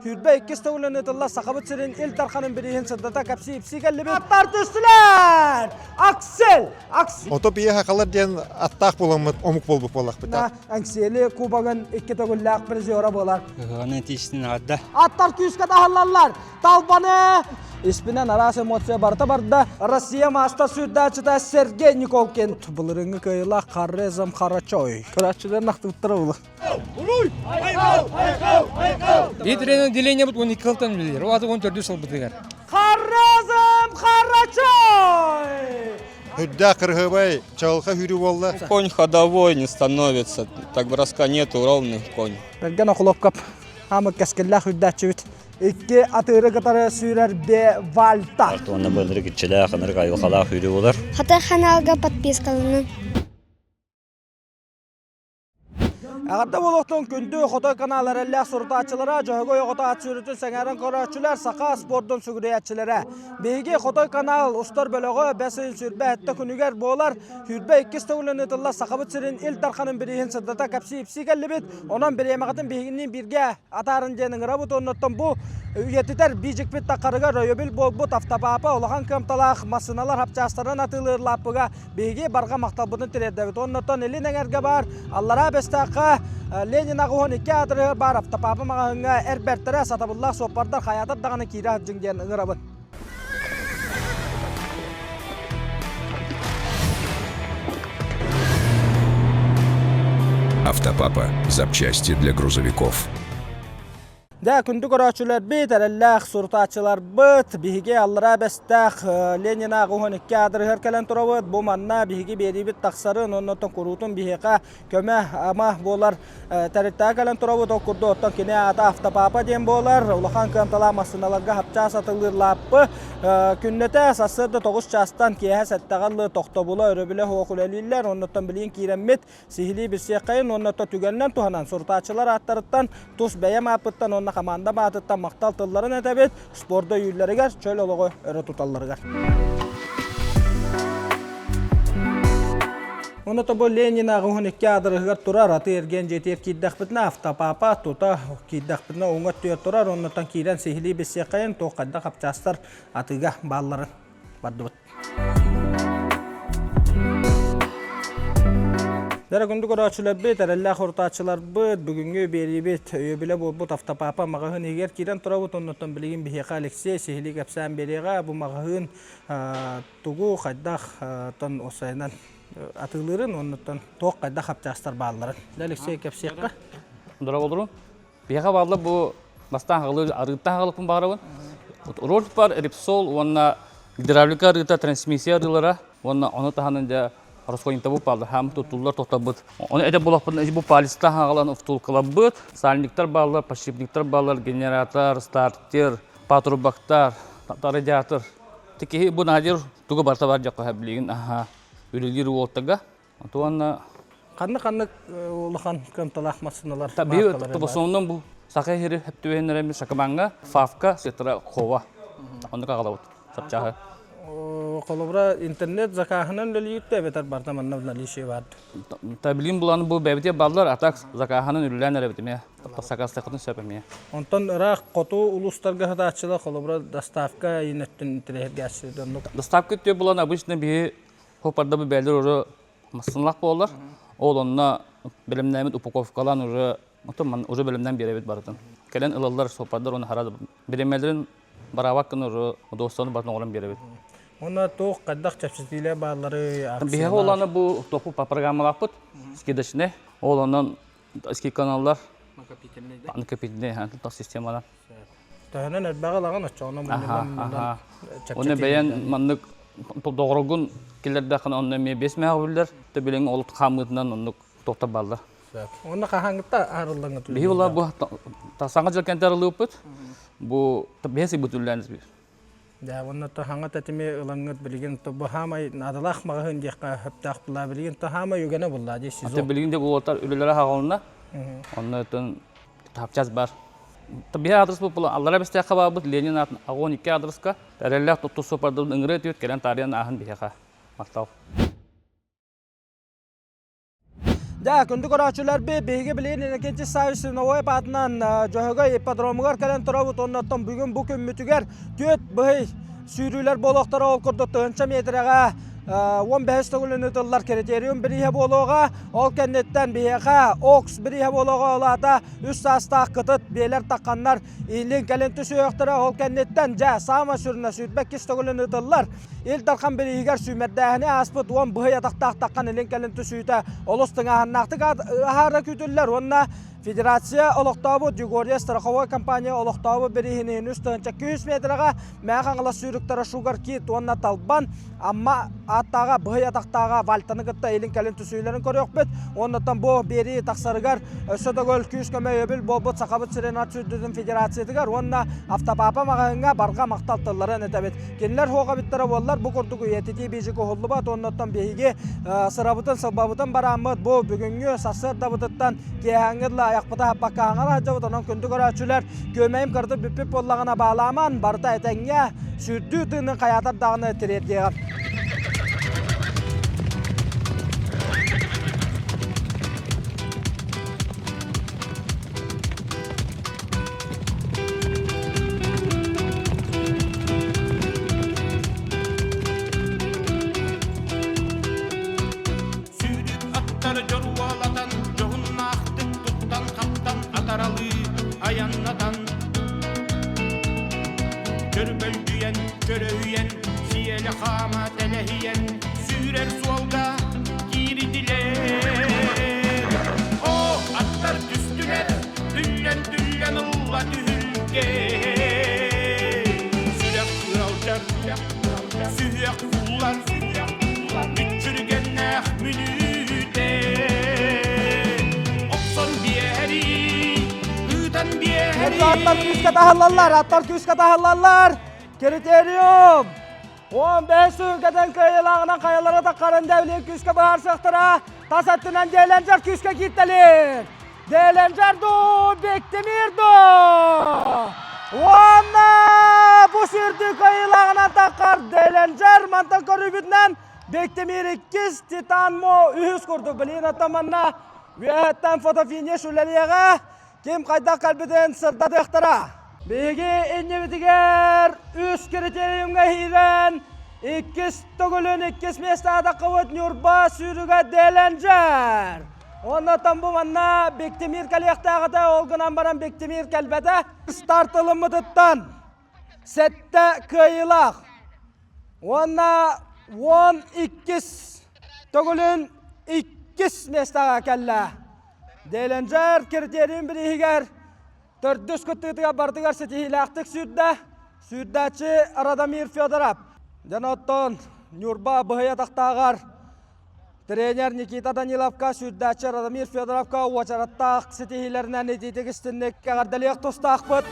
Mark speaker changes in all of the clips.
Speaker 1: Хүрбэ иккис төгүлүн ыытыллар Сахабыт сирин Ил Дарханын бирииһин сырдата кэпсии-ипсии кэллибит. Аттар түстүлэр! Аксель! Аксель!
Speaker 2: Ото бие хакалар диэн аттаах буоламмыт омук буолбут буоллахпыт.
Speaker 1: Эҥсиэли кубогын икки төгүллээх призера буолар.
Speaker 3: Ыһыҕынан тиистин аҕарда.
Speaker 1: Аттар күүскэ таһыллаллар. Талбаны! Испинэн араас эмоция барыта барда. Россия маастар сүүрдээччитэ Сергей Николкин. Былырыҥҥы кыайыылаах Хорезм Харачой. Көрөөччүлэр нахтыбыттара буолуо.
Speaker 4: Биир отделениебыт 12 сылтан үлэлиир. Ол аты 14 сылбытыгар.
Speaker 1: Хорезм Харачой!
Speaker 2: Үрдээх кырыһыбай чаҕылха хүрүү буолла.
Speaker 3: Конь ходовой не становится, так броска нету, ровный конь.
Speaker 1: Бэргэн Охлопков хаамык кэскиллээх үрдээччибит. Икки атыыры кытары сүүрэр Б. Вальта.
Speaker 5: Уонна бу ынырык иччилээх, ынырык айылҕалаах үүрүү болар.
Speaker 6: Хата ханаалга подпискаланын.
Speaker 1: Эҕэрдэ буолуохтун күндү Хотой канал эрэллээх сурутааччылара, Дьөһөгөй оҕото ат сүүрүүтүн сэҥээрэн көрөөччүлэр, саха спордун сүгүрүйээччилэрэ. Биһиги Хотой канал устар бөлөҕө бэс ыйын 27 күнүгэр буолар. 22 төгүлүн ыытыллар Сахабыт сирин Ил Дарханын бирииһин сырдата кэпсии-ипсии кэллибит. Онон бириэмэҕитин биһигинниин бииргэ атаарын диэн ыҥырабыт. Оннуттан бу үйэтитэр биидьикпит таххарыгар өйөбүл буолбут автопапа улахан кыамталаах массыыналар хапчаастарын атыылыыр лааппыга биһиги барҕа махталбытын тириэрдэбит. Оннуттан Илин эҥэргэ баар Аллараа Бэстээххэ Ленин 82 аадырыһыгар баар автопапа маҕаһыыҥҥа эр бэртэрэ сатабыллаах суоппардар хайаатар даҕаны киирэ сылдьыҥ диэн ыҥырабын.
Speaker 7: Автопапа. Запчасти для грузовиков.
Speaker 1: Дьэ, күндү көрөөччүлэрбит, эрэллээх сурутааччыларбыт, биһиги Аллараа Бэстээх Ленин 82 аадырыһыгар кэлэн турабыт. Бу манна биһиги биэриибит тахсарын, оннуттан куруутун биһиэхэ көмө-ама буолар тэрилтэҕэ кэлэн турабыт. Ол курдук оттон кини аата Автопапа диэн буолар. Улахан кыамталаах массыыналарга хапчаас атыллыыр лааппы. Күннэтэ сарсыарда 9 чаастан киэһэ сэттэҕэ дылы тохтобула, өрөбүлэ суох үлэлииллэр. Оннуттан билигин киирэммит сиһилии билсиэххэйин уонна түгэнинэн туһанан сурутааччылар ааттарыттан тус бэйэм ааппыттан уонна хамаандам аатыттан махтал тылларын этэбит спорду өйүүллэригэр, чөл олоҕу өрө туталларыгар. Онно тобо Ленин аҕыһын икки аадырыһыгар турар аты-эргиэн дьиэтигэр киирдэхпитинэ автопапа тута киирдэхпитинэ уҥа өттүгэр турар оннуттан киирэн сиһилии билсиэххэйин туох хайдах хапчаастар атыыга баалларын бардыбыт. Дара күндү көрөөччүлэрбит, эрэллээх урутааччыларбыт, бүгүҥҥү биэриибит өйөбүлэ буолбут Автопапа маҕаһыын иһигэр киирэн турабыт. Оннуттан билигин биһиэхэ Алексей сиһилии кэпсээн биэриэҕэ. Бу маҕаһыын тугу, хайдах тон осайынан атыылыырын, оннуттан туох хайдах хапчаастар баалларын. Алексей кэпсиэххэ.
Speaker 8: Дороголору. Биһиэхэ баалла бу бастаан хаҕылыы арыыттан хаҕылыкпын баҕарабын. Роль бар Репсол уонна гидравлика арыыта, трансмиссия арыылара уонна ону таһынан дьэ расходниктабыт бааллар, хаамы туттуллар тохтобут. Ону этэ булахпын бу палецтан хаҕалан втулкаларбыт, сальниктар бааллар, подшипниктар бааллар, генератор, стартер, патрубактар, радиатор. Киһи бу надир тугу барыта бар дьакка билигин аха үлэлиир уолтага. Уонна
Speaker 1: Ханнык-ханнык улахан кыамталаах массыыналар
Speaker 8: В основном бу саха иһири хөптүбэһиннэрэммит Сакамаҥҥа, Фавка, Сетра, Хова. Оннук аҕалабыт сапчааһы.
Speaker 1: Холобура, интернет закаһынан үлэлииртэ эбэтэр барыта манна наличие баар.
Speaker 8: Таблин булан бу бэбите баллар, а так закаһынан үлэлээн эрэбит эмиэ. Сакастахытын сөп эмиэ.
Speaker 1: Онтон ыраах хоту улуустарга сатааччылар холобура доставка иин өттүн интэриэһиргээччилэр оннук.
Speaker 8: Доставка өттүө булан обычно биһи хопарда бу бээлер уже массыналаах буолар. Ол онно бэлэмнээмит упаковкалаан уже отон уже бэлэмнээн биэрэбит барытын. Кэлэн ылаллар сопардар оны хара биремелерин бараабак гына уже удовольствиены барын оҥорон биэрэбит.
Speaker 1: Уонна туох хайдах чэпчэтиилэр бааллары
Speaker 8: Биһиэхэ оланы бу тоху программалаахпыт скидочный. Ол онон скидканаллар накопительный системалар.
Speaker 1: Төһөнөн элбэҕи ылаҕын оччоҕуна мунньуллан
Speaker 8: Оны бэйэн маннык доҕоргун киллэрдэххинэ онно эмиэ бес мээх биллэр. Төбүлэҥ ол хаамыытынан оннук тохтор баллар.
Speaker 1: Онно хаһааҥҥытта арыллаҥҥыт
Speaker 8: Биһи була бу саҥа дьыл кэнтэ арыллыбыппыт. Бу бэс ыйбыт үллээн
Speaker 1: Дьэ, уонна то хаҥа тэтими ылаҥҥыт билигин то бу хаамай наадалаах маҕаһыын диэххэ сөптөөх булаа билигин то хаамай үгэнэ буллаа дии сезон.
Speaker 8: Билигин де уолаттар үлэлэрэ хаҕылынна. Онно тон тапчас бар. Биһи адрес бу аллара бэстээххэ баабыт Ленин аатын агон икки адреска эрэллээх тутту суоппардарын ыҥырыы түөт кэлэн таарыйан ааһын биһиэхэ. Махтал.
Speaker 1: Дьэ, күндү көрөөччүлэрбит, биһиги билигин Иннокентий Саввич Свиновой аатынан Дьөһөгөй ипподромугар кэлэн турабыт. Оннуттан бүгүн бу күммүтүгэр түөрт быһый сүүрүүлэр буолуохтара. Ол курдук тыһыынча миэтэрэҕэ 15 төгүлүн ыытыллар критериум бирииһэ буолуоҕа. Ол кэнниттэн биһиэхэ Окс бирииһэ буолуоҕа. Ол аата үс саастаах кытыт биэлэр тахханнар илин кэлин түсүөхтэрэ. Ол кэнниттэн дьэ саамай сүрүнэ 22 төгүлүн ыытыллар. Ил Дархан бирииһигэр сүүмэрдээһини ааспыт 10 быһый атахтаах таххан илин кэлин түсүүтэ олус тыҥааһыннаахтык аһара күүтүллэр уонна Федерация олохтообут Югория страховой компания олохтообут бирииһин 3 күүс метрэҕэ Мэҥэ Хаҥалас сүүрүктэрэ Шугар Кит уонна Талбан Амма ааттааҕа быһый атахтааҕа Вальтаны кытта илин-кэлин түсүүлэрин көрүөхпүт. Уоннаттан бу биэрии тахсарыгар өссө төгүл күүс-көмө өйөбүл буолбут Сахабыт сирин ат сүүрдүүтүн федерациятыгар уонна Автопапа маҕаһыыҥҥа барҕа махтал тылларын этэбит. Кинилэр суох эбиттэрэ буоллар бу курдук үйэтитии биидьик уһуллубат уоннаттан биһиги сырабытын сылбабытын барааммыт бу бүгүҥҥү сарсыардабытыттан киэһээҥҥи дылы айахпыта хаппакка хаҥара сылдьабыт. Онон күндү көрөөччүлэр күөмэйим кырдып бүппүт буоллаҕына баалааман барыта этэҥҥэ сүүрдүү тыынын хайаатар даҕаны тириэрдиэҕим.
Speaker 9: Сүүрүк аттары дьоруолатан, дьоһуннаахтык туттан-хаптан атаралыы айаннатан, Чөрбөлдүйэн, чөрөһүйэн, сиэлэ хаама тэлэһийэн, сүүрэр суолга киирдилэр. О, аттар түстүлэр, түллэн-түллэн ылла түһүлгэ. Сүрэх ыалдьар, сүһүөх кууллар, мүччүргэннээх мүнүүтэ. Охсон биэрии, ыытан биэрии.
Speaker 1: Аттар күүскэ таһыллаллар, аттар күүскэ таһыллаллар. Критериум! 15 сүргэтэн кыайыылааҕынан хайалара да харын дэвлин күүскэ быһаарсыахтара. Тас өттүнэн Деленджер күүскэ кииртэлиир. Деленджер дуу, Бектемир дуу? Уонна бу сүүрдүү кыайыылааҕынан таххар Деленджер мантан көрүүбүтүнэн Бектемир иккис, Титан Мо үһүс курдук. Билигин оттон манна үөһэттэн фотофиниш үлэлиэҕэ. Ким хайдах кэлбитин сырдатыахтара. Биһиги иннибитигэр үс критериумҥа киирэн иккис төгүлүн иккис миэстэҕэ таххыбыт Ньурба сүүрүгэ Деленджер. Оннуттан бу манна Бектимир кэлиэхтээх этэ, ол гынан баран Бектимир кэлбэтэ. Старт ылыммытыттан сэттэ кыайыылаах уонна уон иккис төгүлүн иккис миэстэҕэ кэллэ. Деленджер критерийин бирииһигэр төрдүс кыттыытыгар барытыгар ситиһиилээхтик сүүрдэ. Сүүрдээччи Радомир Федоров. Дьон оттон Ньурба быһый атахтааҕар тренер Никита Даниловка, сүүрдээччи Радомир Федоровка уочараттаах ситиһиилэринэн итиитик истинник эҕэрдэлиэх тустаахпыт.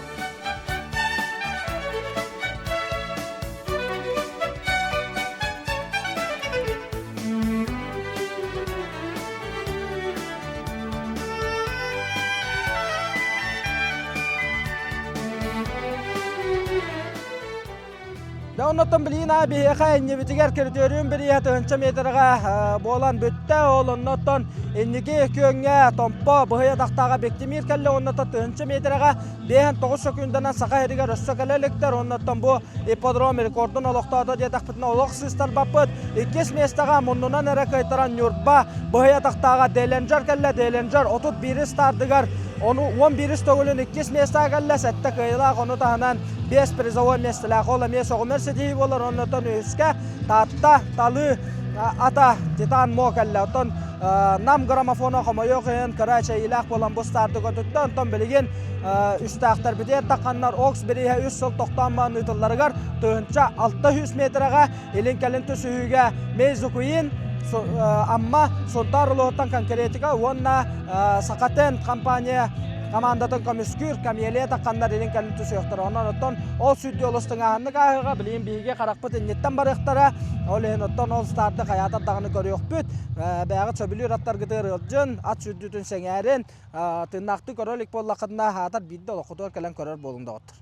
Speaker 1: Дьэ оннуттан билигин аа биһиэхэ иннибитигэр критериум бирииһэ тыһыынча метрга буолан бүттэ. Ол оннуттан инники күөҥҥэ Томпо быһый атахтааҕа Бектимир кэллэ уонна тыһыынча метрга 59 секунданан Саха сиригэр өссө кэлэ иликтэр. Оннуттан бу ипподром рекордун олохтоото диэтэхпитинэ олох сыыстарбаппыт. Иккис миэстэҕэ муннунан эрэ кыайтаран Ньурба быһый атахтааҕа Деленджер кэллэ. Деленджер 31 стардыгар ону 11 төгүлүн иккис миэстэҕэ кэллэ. Сэттэ кыайыылаах ону таһынан биэс призовой миэстэлээх. Ол эмиэ сөҕүмэр ситиһии буолар. Оннуттан үһүскэ Таатта Талыы ата Титан Мо кэллэ. Оттон Нам граммофона хомойуох иһин кыра эчэйиилээх буолан бу старды көтүттэ. Онтон билигин үстээхтэрбитигэр тахханнар Окс бирииһэ үс сыл тохтоон баран ыытылларыгар 1600 метрэҕэ илин-кэлин түсүһүүгэ Мейзукуин Амма Сунтаар улууһуттан конкретика уонна Сахатен компания командатын көмүскүүр Камелия тахханнар илин-кэлин түсүөхтэрэ. Онон оттон ол сүүрдүү олус тыҥааһыннык ааһыаҕа. Билигин биһиги харахпыт инниттэн барыахтара. Ол иһин оттон ол старды хайаатар даҕаны көрүөхпүт. Бэйэҕит сөбүлүүр аттаргытыгар ыалдьын, ат сүүрдүүтүн сэҥээрин, тыыннаахтыы көрө илик буоллаххытына, аһаатар биирдэ олоххутугар кэлэн көрөр буолуҥ доҕоттор.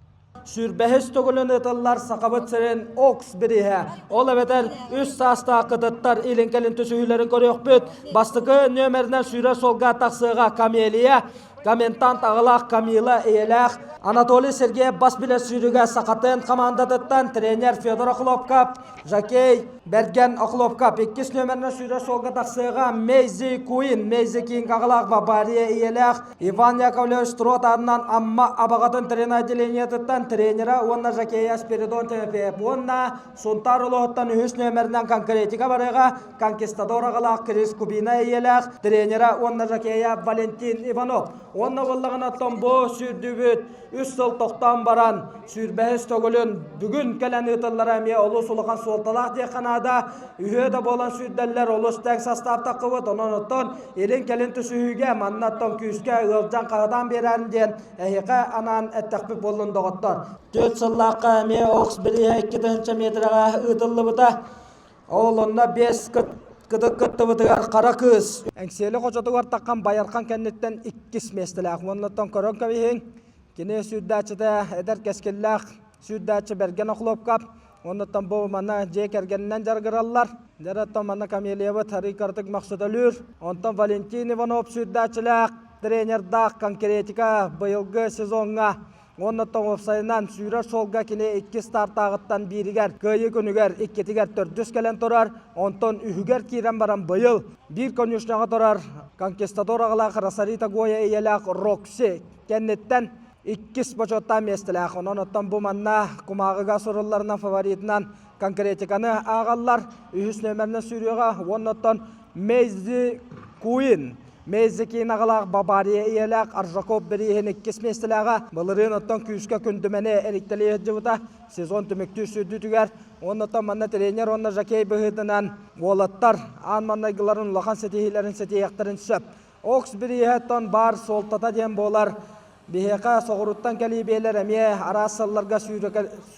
Speaker 1: Сүүрбэһис төгүлүн ыытыллар Сахабыт сирин Окс бирииһэ. Ол эбэтэр үс саастаах кытыттар илин-кэлин түсүһүүлэрин көрүөхпүт. Бастакы нүөмэринэн сүүрэр суолга тахсыаҕа Камелия, Коментант аҕалаах Камила ийэлээх Анатолий Сергеев бас билэр сүүрүгэ Сахатын хамаандатыттан тренер Федор Охлопков, Жакей Бэргэн Охлопков иккис нүөмэринэн сүүрэр суолга тахсыаҕа Мейзи Куин, Мейзи Кинг аҕалаах Бавария ийэлээх Иван Яковлевич Трот аатынан Амма Абаҕатын тренотделениетыттан тренера уонна жокея Спиридон Тимофеев уонна Сунтаар улууһуттан үһүс нүөмэринэн конкретика барыаҕа Конкистадор аҕалаах Крис Кубина ийэлээх тренера уонна жокея Валентин Иванов. Уонна буоллаҕына оттон бу сүүрдүүбүт үс сыл тохтоон баран сүүрбэһис төгүлүн бүгүн кэлэн ыытыллара эмиэ олус улахан суолталаах диэххэ наада. Үһүө да буолан сүүрдэллэр олус тэҥ састааптаххыбыт. Онон оттон илин-кэлин түсүһүүгэ манна оттон күүскэ ыалдьан хаһытаан биэрэрин диэн эһиэхэ анаан эттэхпит буоллун доҕоттор. Түөрт сыллаахха эмиэ Окс бирииһэ 2000 миэтэрэҕэ ыытыллыбыта. Ол онно биэс кытык кыттыбытыгар хара кыыс. Эҥсиэли хочотугар таххан Байархан кэнниттэн иккис миэстэлээх. Уоннаттан көрөн кэбиһиҥ. Кини сүүрдээччитэ эдэр кэскиллээх сүүрдээччи Бэргэн Охлопков. Оннуттан бу манна дьиэ кэргэнинэн дьарыгыраллар. Дьэ манна Камелиябыт арый кыратык мөхсөтөлүүр. Онтон Валентин Иванов сүүрдээччилээх тренердаах конкретика быйылгы сезоҥҥа Уонна уопсайынан сүүрэр суолга кини икки стартааҕыттан бииригэр кыайыы күнүгэр иккитигэр төрдүс кэлэн турар, онтон үһүгэр киирэн баран быйыл биир конюшняҕа турар конкистадор аҕалаах Росарита Гоя ийэлээх Рокси кэнниттэн иккис бочуоттаах миэстэлээх. Онон оттон бу манна кумааҕыга сурулларынан фаворитынан конкретиканы ааҕаллар. Үһүс нүөмэринэн сүүрүөҕэ уонна оттон Мейзи Куин Мейзекин аҕалаах Бавария ийэлээх Аржаков бирииһин иккис миэстэлээҕэ былырыын оттон күүскэ күндүмэни эриктэлии сылдьыбыта сезон түмүктүүр сүүрдүүтүгэр уонна оттон манна тренер уонна жокей быһыытынан уолаттар аан маҥнайгыларын улахан ситиһиилэрин ситиһиэхтэрин сөп. Окс бирииһэ оттон баар суолтата диэн буолар Биһиэхэ соҕурууттан кэлии биэлэр эмиэ араас сылларга сүүрэ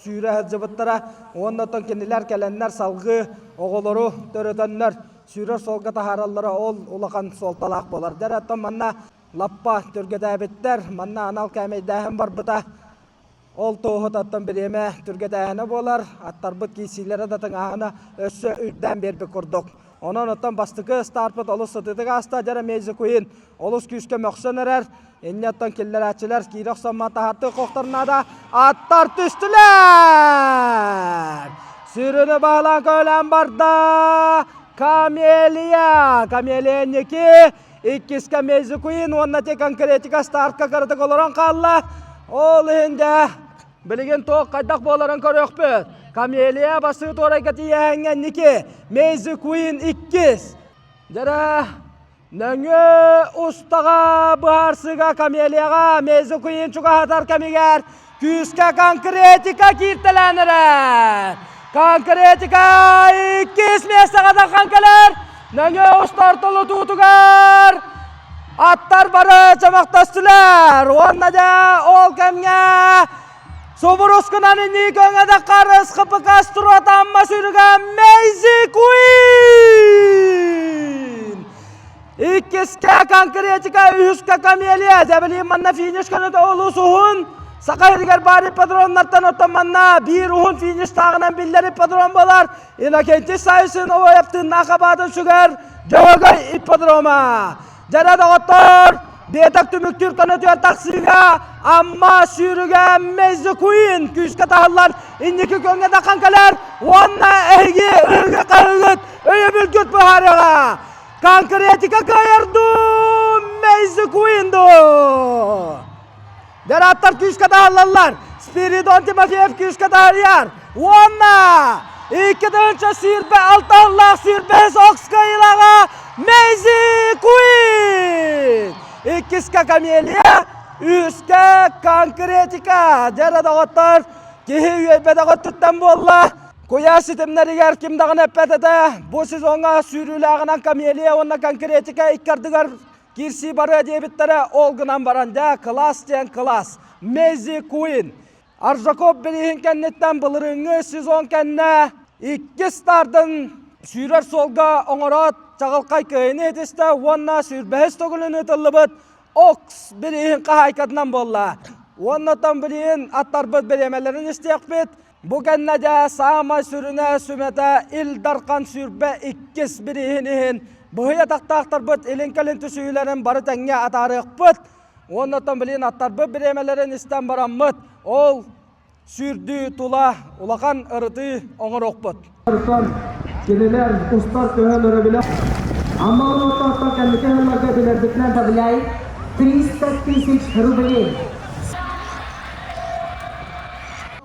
Speaker 1: сылдьыбыттара уонна оттон кинилэр кэлэннэр салгыы оҕолору төрөтөннөр сүүрэр суолга таһаараллара ол улахан суолталаах буолар. Дьэ оттон манна лаппа түргэтээбиттэр, манна анал кээмэйдээһин барбыта. Ол туоһут оттон бириэмэ түргэтээһинэ буолар, аттарбыт киирсиилэрэ да тыҥааһына өссө үрдээн биэрбит курдук. Онон оттон бастакы стартпыт олус сытыытык ааста, дьэ Мейзи Куин олус күүскэ мөхсөн эрэр. Инньэ оттон киллэрээччилэр киирэ охсоммот таһаартыы хохтор наада. Аттар түстүлэр! Сүрүнү баһылаан көөлөөн барда. Камелия! Камелия инники иккискэ Мейзи Куин уонна те конкретика стартка кыратык олорон хаалла. Ол иһин дьэ билигин туох хайдах буоларын көрүөхпүт. Камелия басыы туорайга тиийээҥҥэ инники Мейзи Куин иккис. Дьэрэ Нөҥүө устаҕа быһаарсыыга Камелияҕа Мейзи Куин чугаһатар кэмигэр күүскэ конкретика кииртэлээн эрэр. Конкретика иккис миэстэҕэ таххан кэлэр. Нөҥүө устар толутуутугар аттар бары чөмөхтөстүлэр. Уонна дьэ ол кэмҥэ Субурускунан иннии көҥөдө харыс ХПК Струатамма сүрүгэ Мейзи Куин! Иккискэ конкретика, үһүскэ камелия. Дьэбилиин манна финиш көнөтө олус уһун. Саха сиригэр баар ипподромнартан оттон манна биир уһун фиништааҕынан биллэр ипподром буолар. Иннокентий Савицын Оойоп тыыннаах абаатын сүгэр Дьөһөгөй ипподрома. Дьэрэ доҕоттор, биэтэк түмүктүүр көнөтүгэр тахсыыга Амма сүүрүгэ Мейзи Куин күүскэ таһыллар инники көҥҥэ таххан кэлэр уонна эһиги ыһыгы хаһыгыт өйөбүлгүт быһаарыаҕа. Конкретика кыайар дуу, Мейзи Куин дуу? Дьарааттар күүскэ таһыллаллар. Спиридон Тимофеев күүскэ таһырыйар. Уонна 2026 сыллаах сүүрбэһис Окс кыайыылааҕа Мейзи Куин! Иккискэ Камелия, үһүскэ Конкретика. Дьэ доҕоттор, киһи үөйбэтэх өттүттэн буолла. Куйаас ситимнэригэр ким даҕаны эппэт этэ. Бу сезоҥҥа сүүрүүлээҕинэн Камелия уонна Конкретика икки ардыгар Киирсии барыа диэбиттэрэ, ол гынан баран дьэ, кылаас диэн кылаас. Мези Куин. Аржаков бирииһин кэнниттэн былырыыҥҥы сезон кэннэ иккис стардын сүүрэр суолга оҥороот чаҕылхай кыайыыны итистэ уонна сүүрбэһис төгүлүн ыытыллыбыт Окс бирииһин хаһаайкатынан буолла. Уоннаттан билигин аттарбыт бириэмэлэрин истиэхпит. Бу кэннэ дьэ саамай сүрүнэ сүмэтэ Ил Дархан 22 бирииһин иһин быһый атахтаахтарбыт илин-кэлин түсүһүүлэрин бары тэҥҥэ атаарыахпыт. Уоннаттан билигин аттарбыт бириэмэлэрин истэн бараммыт, ол сүүрдүү тула улахан ырытыы оҥоруохпут. Кинилэр устар көһөн өрөбүлэ Амма олохтоохтор кэнники сылларга билэрбитинэн
Speaker 10: добавляет 300 тысяч рублей.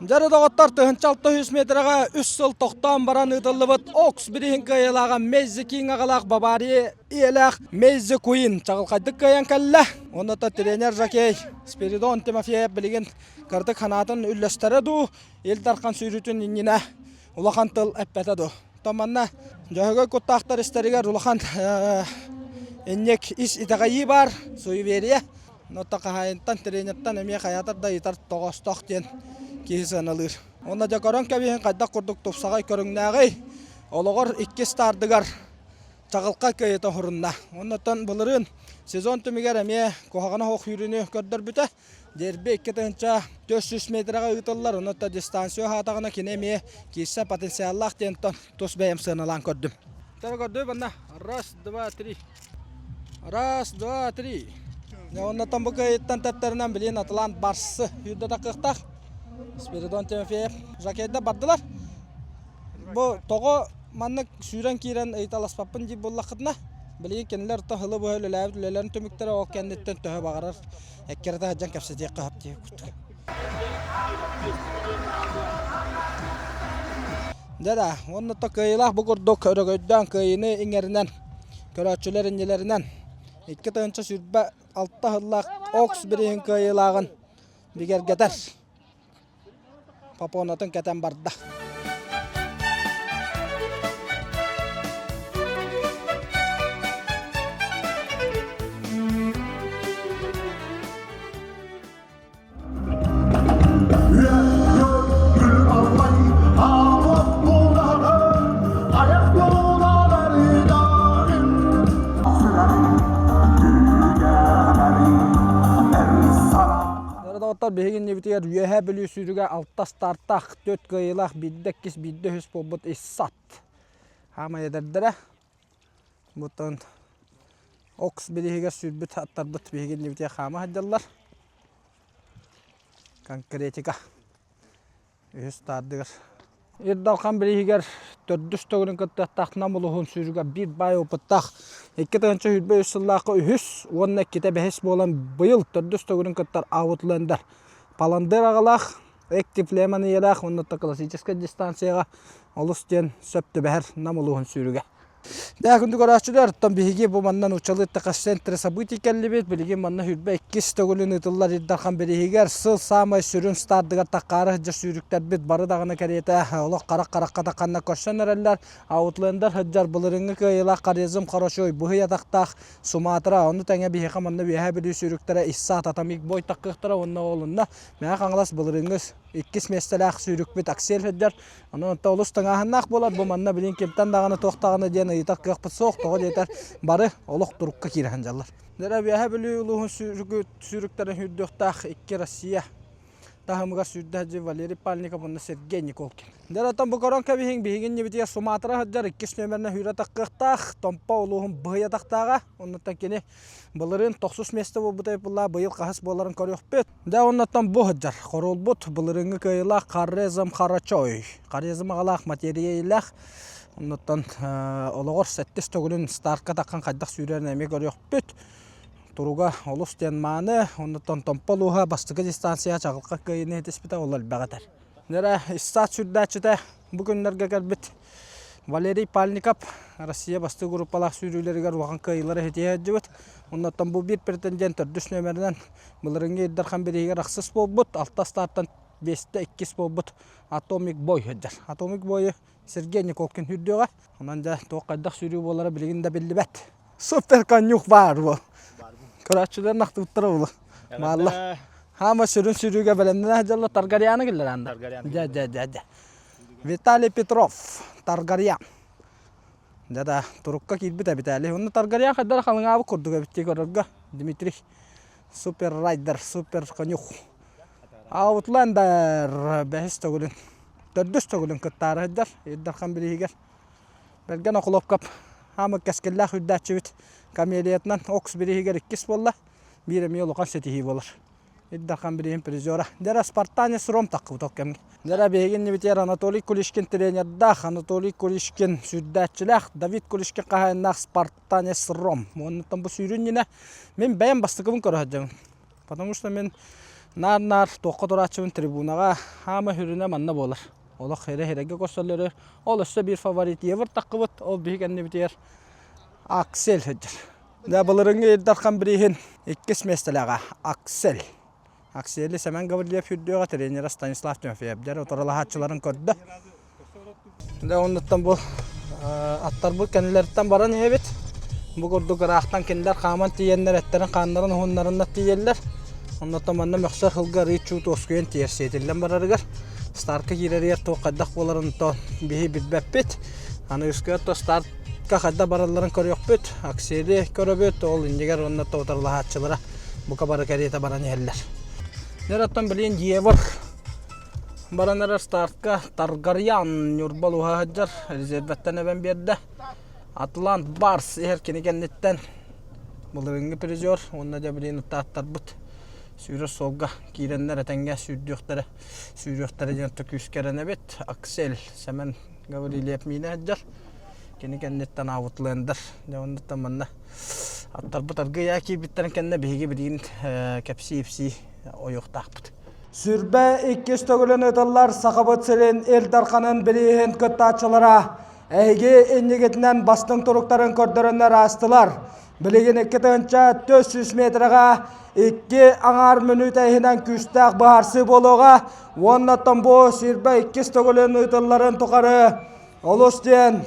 Speaker 1: Дьэ доҕоттор 1600 метрэҕэ үс сыл тохтоон баран ыытыллыбыт Окс бирииһин кыайыылааҕа Меззи Кинг аҕалаах Бавария ийэлээх Меззи Куин чаҕылхайдык кыайан кэллэ. Онно тренер жокей Спиридон Тимофеев билигин кырдык санаатын үллэстэрэ дуу, Ил Дархан сүүрүүтүн иннинэ улахан тыл эппэтэ дуу. Оттон манна Дьөһөгөй куттаахтар истэригэр улахан инник ис итэҕэйии баар, суеверие. Онно хаһаайынтан, тренертэн эмиэ хайаатар да ыйытар тоҕоостоох диэн киһи сыаналыыр. Уонна дьэ көрөн кэбиһин хайдах курдук тупсаҕай көрүҥнээҕий, олоҕор иккис стардыгар чаҕылхай кыайыыта оһорунна. Оннуттан былырыын сезон түмүгэр эмиэ куһаҕана суох сүүрүүнү көрдөрбүтэ. Дерби 2400 метрэҕэ ыытыллар, онон дистанция уһаатаҕына кини эмиэ киирсэ потенциаллаах диэн тус бэйэм сыаналаан көрдүм. Тара көрдүү манна раз, два, три. Раз, два, три. Оннотон бу кыайыттан тэптэринэн билин Атлант Барсы үүрдэ такыахтаах. Спиридон Тимофеев жокейда бардылар. Бу тоҕо маннык сүүрэн киирэн ыйыталаспаппын диир буоллаххытына, билигин кинилэр то сылы быһа үлэлээбит үлэлэрин түмүктэрэ ол кэнниттэн төһө баҕарар эккирэтэ сылдьан кэпсэтиэххэ сөп диэбит курдук. Дьэ да, уонна то кыайыылаах бу курдук өрөгөйдөөн кыайыыны иҥэринэн, көрөөччүлэр иннилэринэн 2026 сыллаах Окс бирииһин кыайыылааҕын бигэргэтэр. Попонатын кэтэн барда. Доҕоттор, биһиги иннибитигэр Үөһээ Бүлүү сүүрүгэ алта стартаах, түөрт кыайыылаах, биирдэ иккис, биирдэ үһүс буолбут Иссат. Хаамай эдэрдэрэ. Бутан Окс бирииһигэр сүүрбүт аттарбыт биһиги иннибитигэр хаама сылдьаллар. Конкретика. Үһүс таардыгар. Ир Дархан бирииһигэр төрдүс төгүлүн кыттыахтаах Нам улууһун сүүрүгэ биир баай опыттаах 2023 сыллаахха үһүс уонна иккитэ бэһис буолан быйыл төрдүс төгүлүн кыттар Аутлендер Паландыр аҕалаах Active Lemon ийэлээх уонна классическай дистанцияҕа олус диэн сөп түбэһэр Нам улууһун сүүрүгэ. Даа күндү көрөөччүлэр, оттон биһиги бу манна нууччалыы центре событий кэллибит. Билигин манна хүрбэ иккис төгүлүн ыытыллар Ил Дархан бирииһигэр сыл саамай сүрүн стардыгар таккаары сылдьар сүүрүктэрбит бары даҕаны кэриэтэ олох харах-харахха тахханна көрсөн эрэллэр. Аутлендер сылдьар былырыыҥҥы кыайыылаах Хорезм Хорошой быһый атахтаах Суматра, ону тэҥэ биһиэхэ манна Үөһээ Бүлүү сүүрүктэрэ Исса Татамик бой таккыахтара уонна олунна Мэҥэ Хаҥалас былырыыҥҥы иккис миэстэлээх сүүрүкпүт Аксель сылдьар. Онон оттон олус тыҥааһыннаах буолар. Бу манна билин кимтэн даҕаны туох даҕаны диэн ыйытар кыахпыт суох. Тоҕо диэтэр бары олох турукка киирэ сылдьаллар. Дьэ Үөһээ Бүлүү улууһун сүүрүктэрин сүүрдүөхтээх икки Россия таһымыгар сүүрдэ Валерий Пальников уонна Сергей Николкин. Дьэ оттон бу көрөн кэбиһиҥ биһиги иннибитигэр Суматра сылдьар иккис нүөмэринэн сүүрэ таххыахтаах Томпо улууһун быһый атахтааҕа. Оннуттан кини Былырыын тохсус миэстэ буолбута буолла, быйыл хаһыс буоларын көрүөхпүт. Дьэ оннуттан бу сылдьар. Хоруолбут былырыыҥҥы кыайыылаах Хорезм Харачой. Хорезм аҕалаах материялаах. Оннуттан олоҕор сэттис төгүлүн стартка таххан хайдах сүүрэрин эмиэ көрүөхпүт. Туруга олус диэн мааны. Оннуттан Томпо улууһа бастакы дистанция чаҕылхай кыайыыны ситиспитэ ол элбэҕи этэр. Нера Иссаат сүүрдээччитэ бу күннэргэ кэлбит Валерий Пальников Россия бастыҥ группалаах сүүрүүлэригэр улахан кыайыылары ситиһэ сылдьыбыт. Оннуттан бу биир претендент төрдүс нүөмэринэн былырыыҥҥы Ил Дархан бирииһигэр ахсыс буолбут, алта стартан биэстэ иккис буолбут Атомик Бой сылдьар. Атомик Бойу Сергей Николкин сүүрдүөҕэ. Онон дьэ туох хайдах сүүрүү буолара билигин да биллибэт. Супер конюх баар буол. Көрөөччүлэр ахтыбыттара буолуо. Маалла. Хаама сүрүн сүүрүүгэ бэлэмнэнэ сылдьаллар Таргарьяны киллэр анда. Дьэ дьэ дьэ дьэ. Виталий Петров, Таргарьян. Дьэ да, турукка киирбит Виталий. Онно Таргарьян хайдах халыҥаабыт курдук эбит дии көрөргө. Дмитрий супер райдер, супер конюх. Аутлендер бэһис төгүлүн, төрдүс төгүлүн кыттаары сылдьар Ил Дархан бирииһигэр. Бэргэн Охлопков хаамык кэскиллээх үрдээччибит комедиятынан Окс бирииһигэр иккис буолла. Биир эмиэ улахан ситиһии буолар. Ил Дархан бирииһин призера. Дьэ Спартанец Ром таххыбыт ол кэмҥэ. Дьэ биһиги иннибитигэр Анатолий Кулишкин тренердаах, Анатолий Кулишкин сүүрдээччилээх, Давид Кулишкин хаһаайыннаах Спартанец Ром. Уоннаттан бу сүүрүн иннинэ мин бэйэм бастакыбын көрө сылдьабын. Потому что мин наар-наар туохха турааччыбын трибунаҕа хаама сүрүнэ манна буолар. Олох эрэ-эрэгэ көрсөллөрөр. Ол өссө биир фаворит Евр таххыбыт, ол биһи кэннибитигэр Аксель сылдьар. Дьэ былырыҥҥы Ил Дархан бирииһин иккис миэстэлээҕэ Аксель. Аксели Сэмэн Гаврильев үрдүөҕэ тренера Станислав Тимофеев дьэ утарылаһааччыларын көрдө. Дьэ оннуттан бу аттарбыт кэннилэриттэн баран иһэбит. Бу курдук ыраахтан кинилэр хааман тиийэннэр эттэрин-хааннарын уһуннарыннар тиийэллэр. Оннуттан манна мөхсөр сылга арыы чуут уоскуйан тиийэр сиэтиллэн барарыгар стартка киирэригэр туох хайдах буоларын то биһи билбэппит. Аны үскэ то стартка хайдах баралларын көрүөхпүт. Аксели көрөбүт, ол иннигэр уонна утарылаһааччылара бука бары кэриэтэ баран иһэллэр. Дьэ оттон билигин Евр Баран эрэр стартка Таргарьян Ньурба луһа сылдьар, резервэттэн эбэн биэрдэ. Атлант Барс иһэр кини кэнниттэн былырыыҥҥы призер уонна дьэ билигин аттааттарбыт сүүрэр суолга киирэннэр этэҥҥэ сүүрдүөхтэрэ сүүрүөхтэрэ диэн күүскэ эрэнэбит. Аксель Сэмэн Гаврильев миинэ сылдьар. Кини кэнниттэн Аутлендер. Дьэ оннуттан манна аттарбыт аргыйаа киирбиттэрин кэннэ биһиги билигин кэпсии-ипсии ойуохтаахпыт. Сүрбэ иккис төгүлүн ыытыллар Сахабыт сирин Ил Дарханын бирииһин кыттааччылара эһиги иннигитинэн бастыҥ туруктарын көрдөрөннөр аастылар. Билигин 2400 метрэҕэ икки аҥаар мүнүүтэ иһинэн күүстээх быһаарсыы буолуоҕа уонна бу сирбэ иккис төгүлүн ыытылларын тухары олус диэн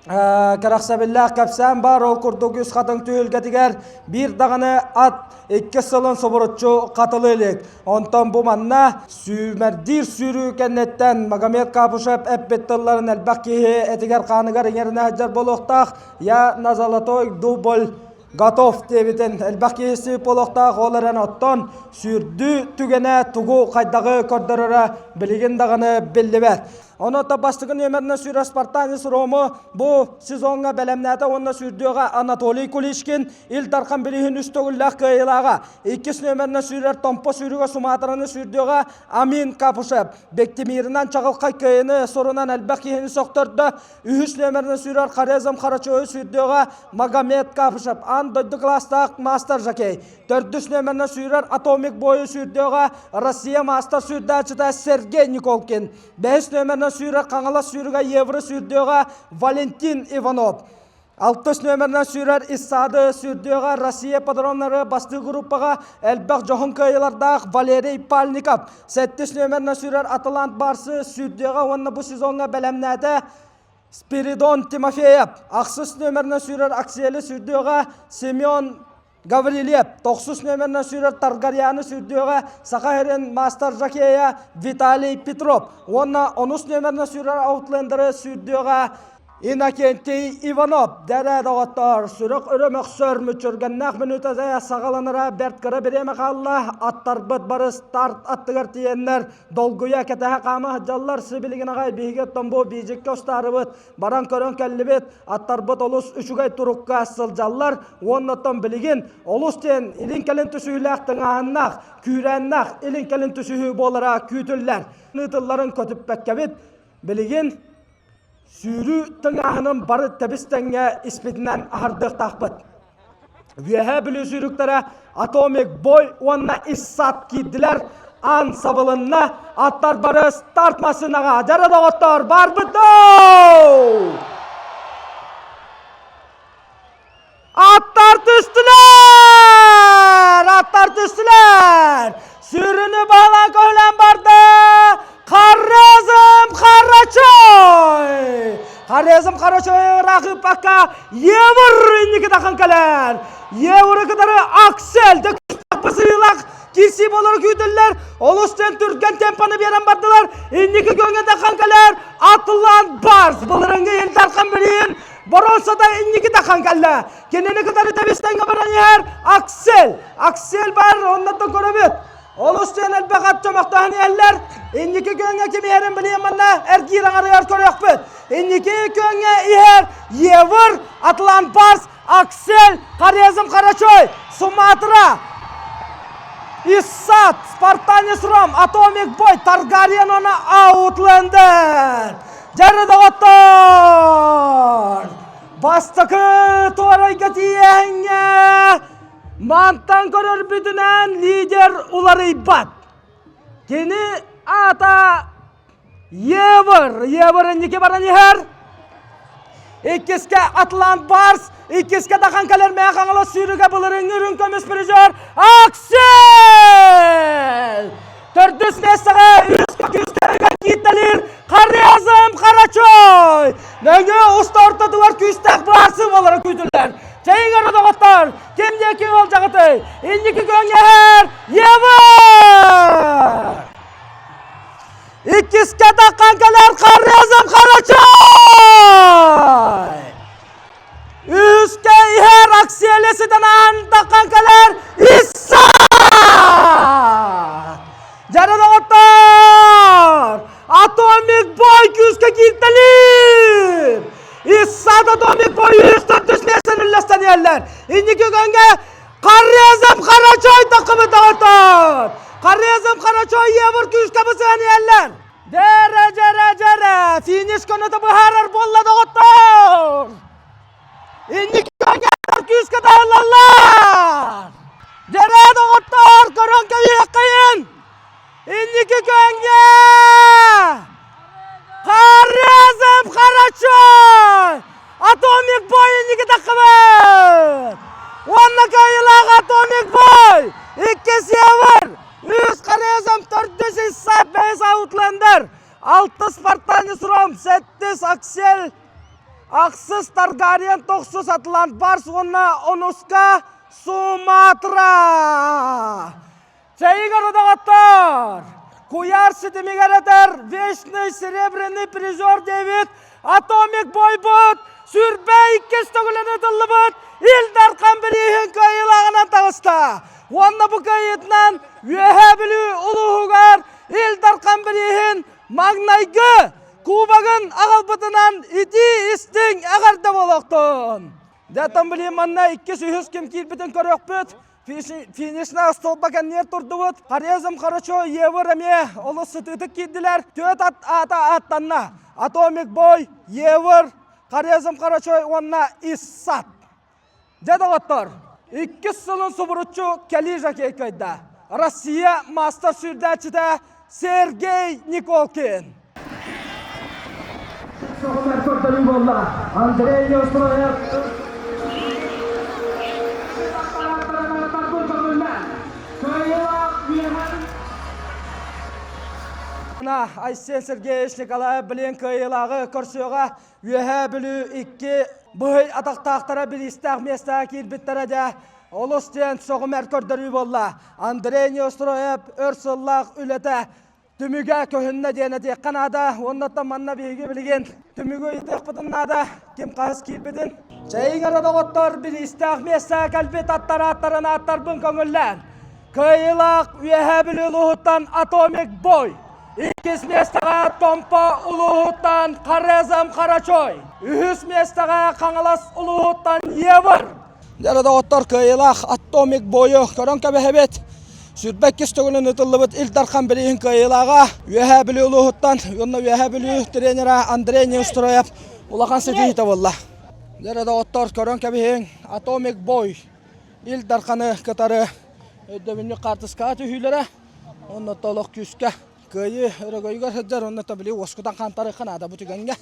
Speaker 1: Кэрэхсэбиллээх кэпсээн баар, ол курдук үс хатыҥ түһүлгэтигэр биир даҕаны ат иккис сылын субуруччу хатылыы илик. Онтон бу манна сүүмэрдиир сүүрүү кэнниттэн Магомед Капушев эппит тылларын элбэх киһи этигэр-хааныгар иҥэринэ сылдьар буолуохтаах «Я на золотой дубль готов» диэбитин элбэх киһи истибит буолуохтаах. Ол эрэн оттон сүүрдүү түгэнэ тугу хайдаҕы көрдөрөрө билигин даҕаны биллибэт. Онон бастакы нүөмэринэн сүүрэр Спартанец Рому бу сезоҥҥа бэлэмнээтэ уонна сүүрдүөҕэ Анатолий Куличкин Ил Дархан бирииһин үс төгүллээх кыайыылааҕа. Иккис нүөмэринэн сүүрэр Томпо сүүрүгэ Суматраны сүүрдүөҕэ Амин Капушев. Бектимирынан чаҕылхай кыайыыны сурунан элбэх киһини сөхтөрдө. Үһүс нүөмэринэн сүүрэр Хорезм Харачойу сүүрдүөҕэ Магомед Капушев. Аан дойду кылаастаах мастер жокей. Төрдүс нүөмэринэн сүүрэр Атомик Бойу сүүрдүөҕэ Россия мастер сүүрдээччитэ Сергей Николкин. Бэһис нүөмэринэн сүүрэр Хаҥалас сүүрүгэ Евро сүүрдүөҕэ Валентин Иванов. Алтыс нүөмэринэн сүүрэр Иссады сүүрдүөҕэ Россия патроннары бастыыр группаҕа элбэх дьоһун кыайыылардаах Валерий Пальников. Сэттис нүөмэринэн сүүрэр Атлант Барсы сүүрдүөҕэ уонна бу сезоҥҥа бэлэмнээтэ Спиридон Тимофеев. Ахсыс нүөмэринэн сүүрэр Аксели сүүрдүөҕэ Семен Гаврильев тохсус нүөмэринэн сүүрэр Таргарьяны сүүрдүөҕэ Саха сирин мастер-жокейа Виталий Петров уонна онус нүөмэринэн сүүрэр Аутлендеры сүүрдүөҕэ Иннокентий Иванов. Дэрэ доҕоттоор, сүрэх өрө мөхсөр мүччүргэннээх мүнүүтэ саҕаланара бэрт кыра бириэмэ хаалла. Аттарбыт бары старт аттыгар тиийэннэр долгуйа кэтэһэ хаама сылдьаллар. Сибилигин аҕай биһиги оттон бу биидьиккэ устаарыбыт Баран көрөн кэллибит, аттарбыт олус үчүгэй турукка сылдьаллар уонна оттон билигин олус диэн илин-кэлин түсүһүүлээх тыҥааһыннаах, күүрээннээх илин-кэлин түсүһүү буолара күүтүллэр. Ыытылларын көтүппэккэбит, билигин сүүрүү тыҥааһынын бары тэбис-тэҥҥэ испитинэн аһардыахтаахпыт. Үөһээ Бүлүү сүүрүктэрэ Atomic Boy уонна Иссат киирдилэр. Аан сабылынна. Аттар бары старт массыынаҕа. Дьара доҕоттоор, барбыт доо! Аттар түстүлэр! Аттар түстүлэр! Сүрүнү баһылаан көһүлэн барда! Хорезм Харачой! Хорезм Харачой ыраах ыыппакка Евр инники тахан кэлэр. Евры кытары Аксель бысыылах киирсии буолары күүтэллэр. Олус диэн түргэн темпаны биэрэн бардылар. Инники көҥө тахан кэлэр. Атлант Барс былырыҥҥы Ил Дархан билиин боруонсата инники тахан кэллэ. Кинини кытары тэбистэнгэ баран иһэр Аксель. Аксель бар, оннаттан көрөбүт. Олус диэн элбэх ат чөмөхтөһөн иһэллэр. Инники күөҥҥэ ким иһэрин билиэн манна эргиир аҥарыгар көрүөхпүт. Инники күөҥҥэ иһэр Евр, Атлант Барс, Аксель, Хорезм Харачой, Суматра, Иссат, Спартанец Ром, Атомик Бой, Таргариен уонна Аутлендер. Дьэрэ доҕоттор! Бастакы туорайга тиийээһиҥҥэ мантан көрөрбүтүнэн лидер уларыйбат. Кини аата Евр. Евр инники баран иһэр. Иккиске Атлант Барс, иккиске Дахан кэлэр Мэхаҥала сүүрүгэ былырыҥҥы үрүҥ көмүс призер Аксель! Төрдүс миэстэҕэ үс күүстэригэр кииртэлиир Хорезм Харачой! Нөҥүө уста ортотугар күүстээх быһаарсыы буолара күүтүллэр. Чэйиҥ өрө доҕоттор, ким диэки ыалдьаҕытый? Инники көҥҥэһэр Ева! Иккискэ таххан кэлэр Хорезм Харачой! Үһүскэ иһэр Аксиэле ситэн таххан кэлэр Исса! Дьара доҕоттор! Атомик Бой күүскэ кииртэлиир! Иссат Атомик Бой үһүс төрдүс миэстэни үллэстэн иһэллэр. Инники көҥҥэ Хорезм Харачой таххыбыт доҕоттор! Хорезм Харачой Евр күүскэ бысыһан иһэллэр. Дьэрэ, дьэрэ, дьэрэ! Финиш көнөтө быһаарар буолла доҕоттор! Инники күүскэ таһыллаллар! Дьэрэ, доҕоттор, көрөн кэбиһиэххэйин! Инники көҥҥэ! Хорезм Харачой! Атомик Бой инники таххыбыт! Уонна кыайыылаах Атомик Бой! Иккис Евр! Үс Хорезм, төрдүс Иссап, бэһис Аутлендер, алтыс Спартанец Ром, сэттис Аксель, ахсыс Таргариен, тохсус Атлант Барс уонна онуска Суматра! Чэйигэр доҕоттор! Куйаар ситимигэр этэр вечный серебряный призер диэбит Атомик бойбут сүрбэ иккис төгүлүн ытыллыбыт Ил Дархан бирииһин кыайыылааҕынан таҕыста. Уонна бу кыайыытынан Үөһээ Бүлүү улууһугар Ил Дархан бирииһин маҥнайгы кубогын аҕалбытынан итии истиҥ эҕэрдэ буолуохтун! Дьэ, билин манна иккис үһүс ким киирбитин көрүөхпүт. Финишнай остуолба кэннигэр турдубут. Хорезм Харачо, Евр эмиэ олус сытыытык киирдилэр. Түөрт ат аата ааттанна. Атомик Бой, Евр, Хорезм Харачой уонна Иссат. Дьэ доҕоттор, иккис сылын субуруччу кэлии жокей кыайда. Россия мастер сүүрдээччитэ Сергей Николкин. Соҕунар көрдөрүү буолла. Андрей Неустроев Айсен Сергеевич Николаев билин кыайыылааҕы көрсүөҕэ Үөһээ Бүлүү икки быһый атахтаахтара бириистээх миэстэҕэ киирбиттэрэ дьэ олус диэн сөҕүмэр көрдөрүү буолла. Андрей Неустроев өр сыллаах үлэтэ Түмүгэ көһүннэ диэн этиэххэ наада. Уоннаттан манна биһиги билигин түмүгү ыйытыахпытын наада. Ким хаһыс киирбитин. Чэйиҥ эрэ доҕоттор, бириистээх миэстэҕэ кэлбит аттар ааттарын ааттарбын көҥүллээн. Кыайыылаах Үөһээ Бүлүү улууһуттан Атомик Бой. Иккис миэстэҕэ Томпо улууһуттан Хорезм Харачой. Үһүс миэстэҕэ Хаҥалас улууһуттан Евр. Дьэ доҕоттор, кыайыылаах Атомик Бойу көрөн кэбиһэбит. Сүүрбэ иккис төгүлүн ыытыллыбыт Ил Дархан бирииһин кыайыылааҕа Үөһээ Бүлүү улууһуттан уонна Үөһээ Бүлүү тренера Андрей Неустроев улахан ситиһиитэ буолла. Дьэ доҕоттор, көрөн кэбиһиҥ, Атомик Бой Ил Дарханы кытары өйдөбүнньүк хаартыскаҕа түһүүлэрэ уонна толох күүскэ кыайыы өрөгөйүгэр сылдьар уонна били уоскутан хаамтарыахха наада бу түгэҥҥэ.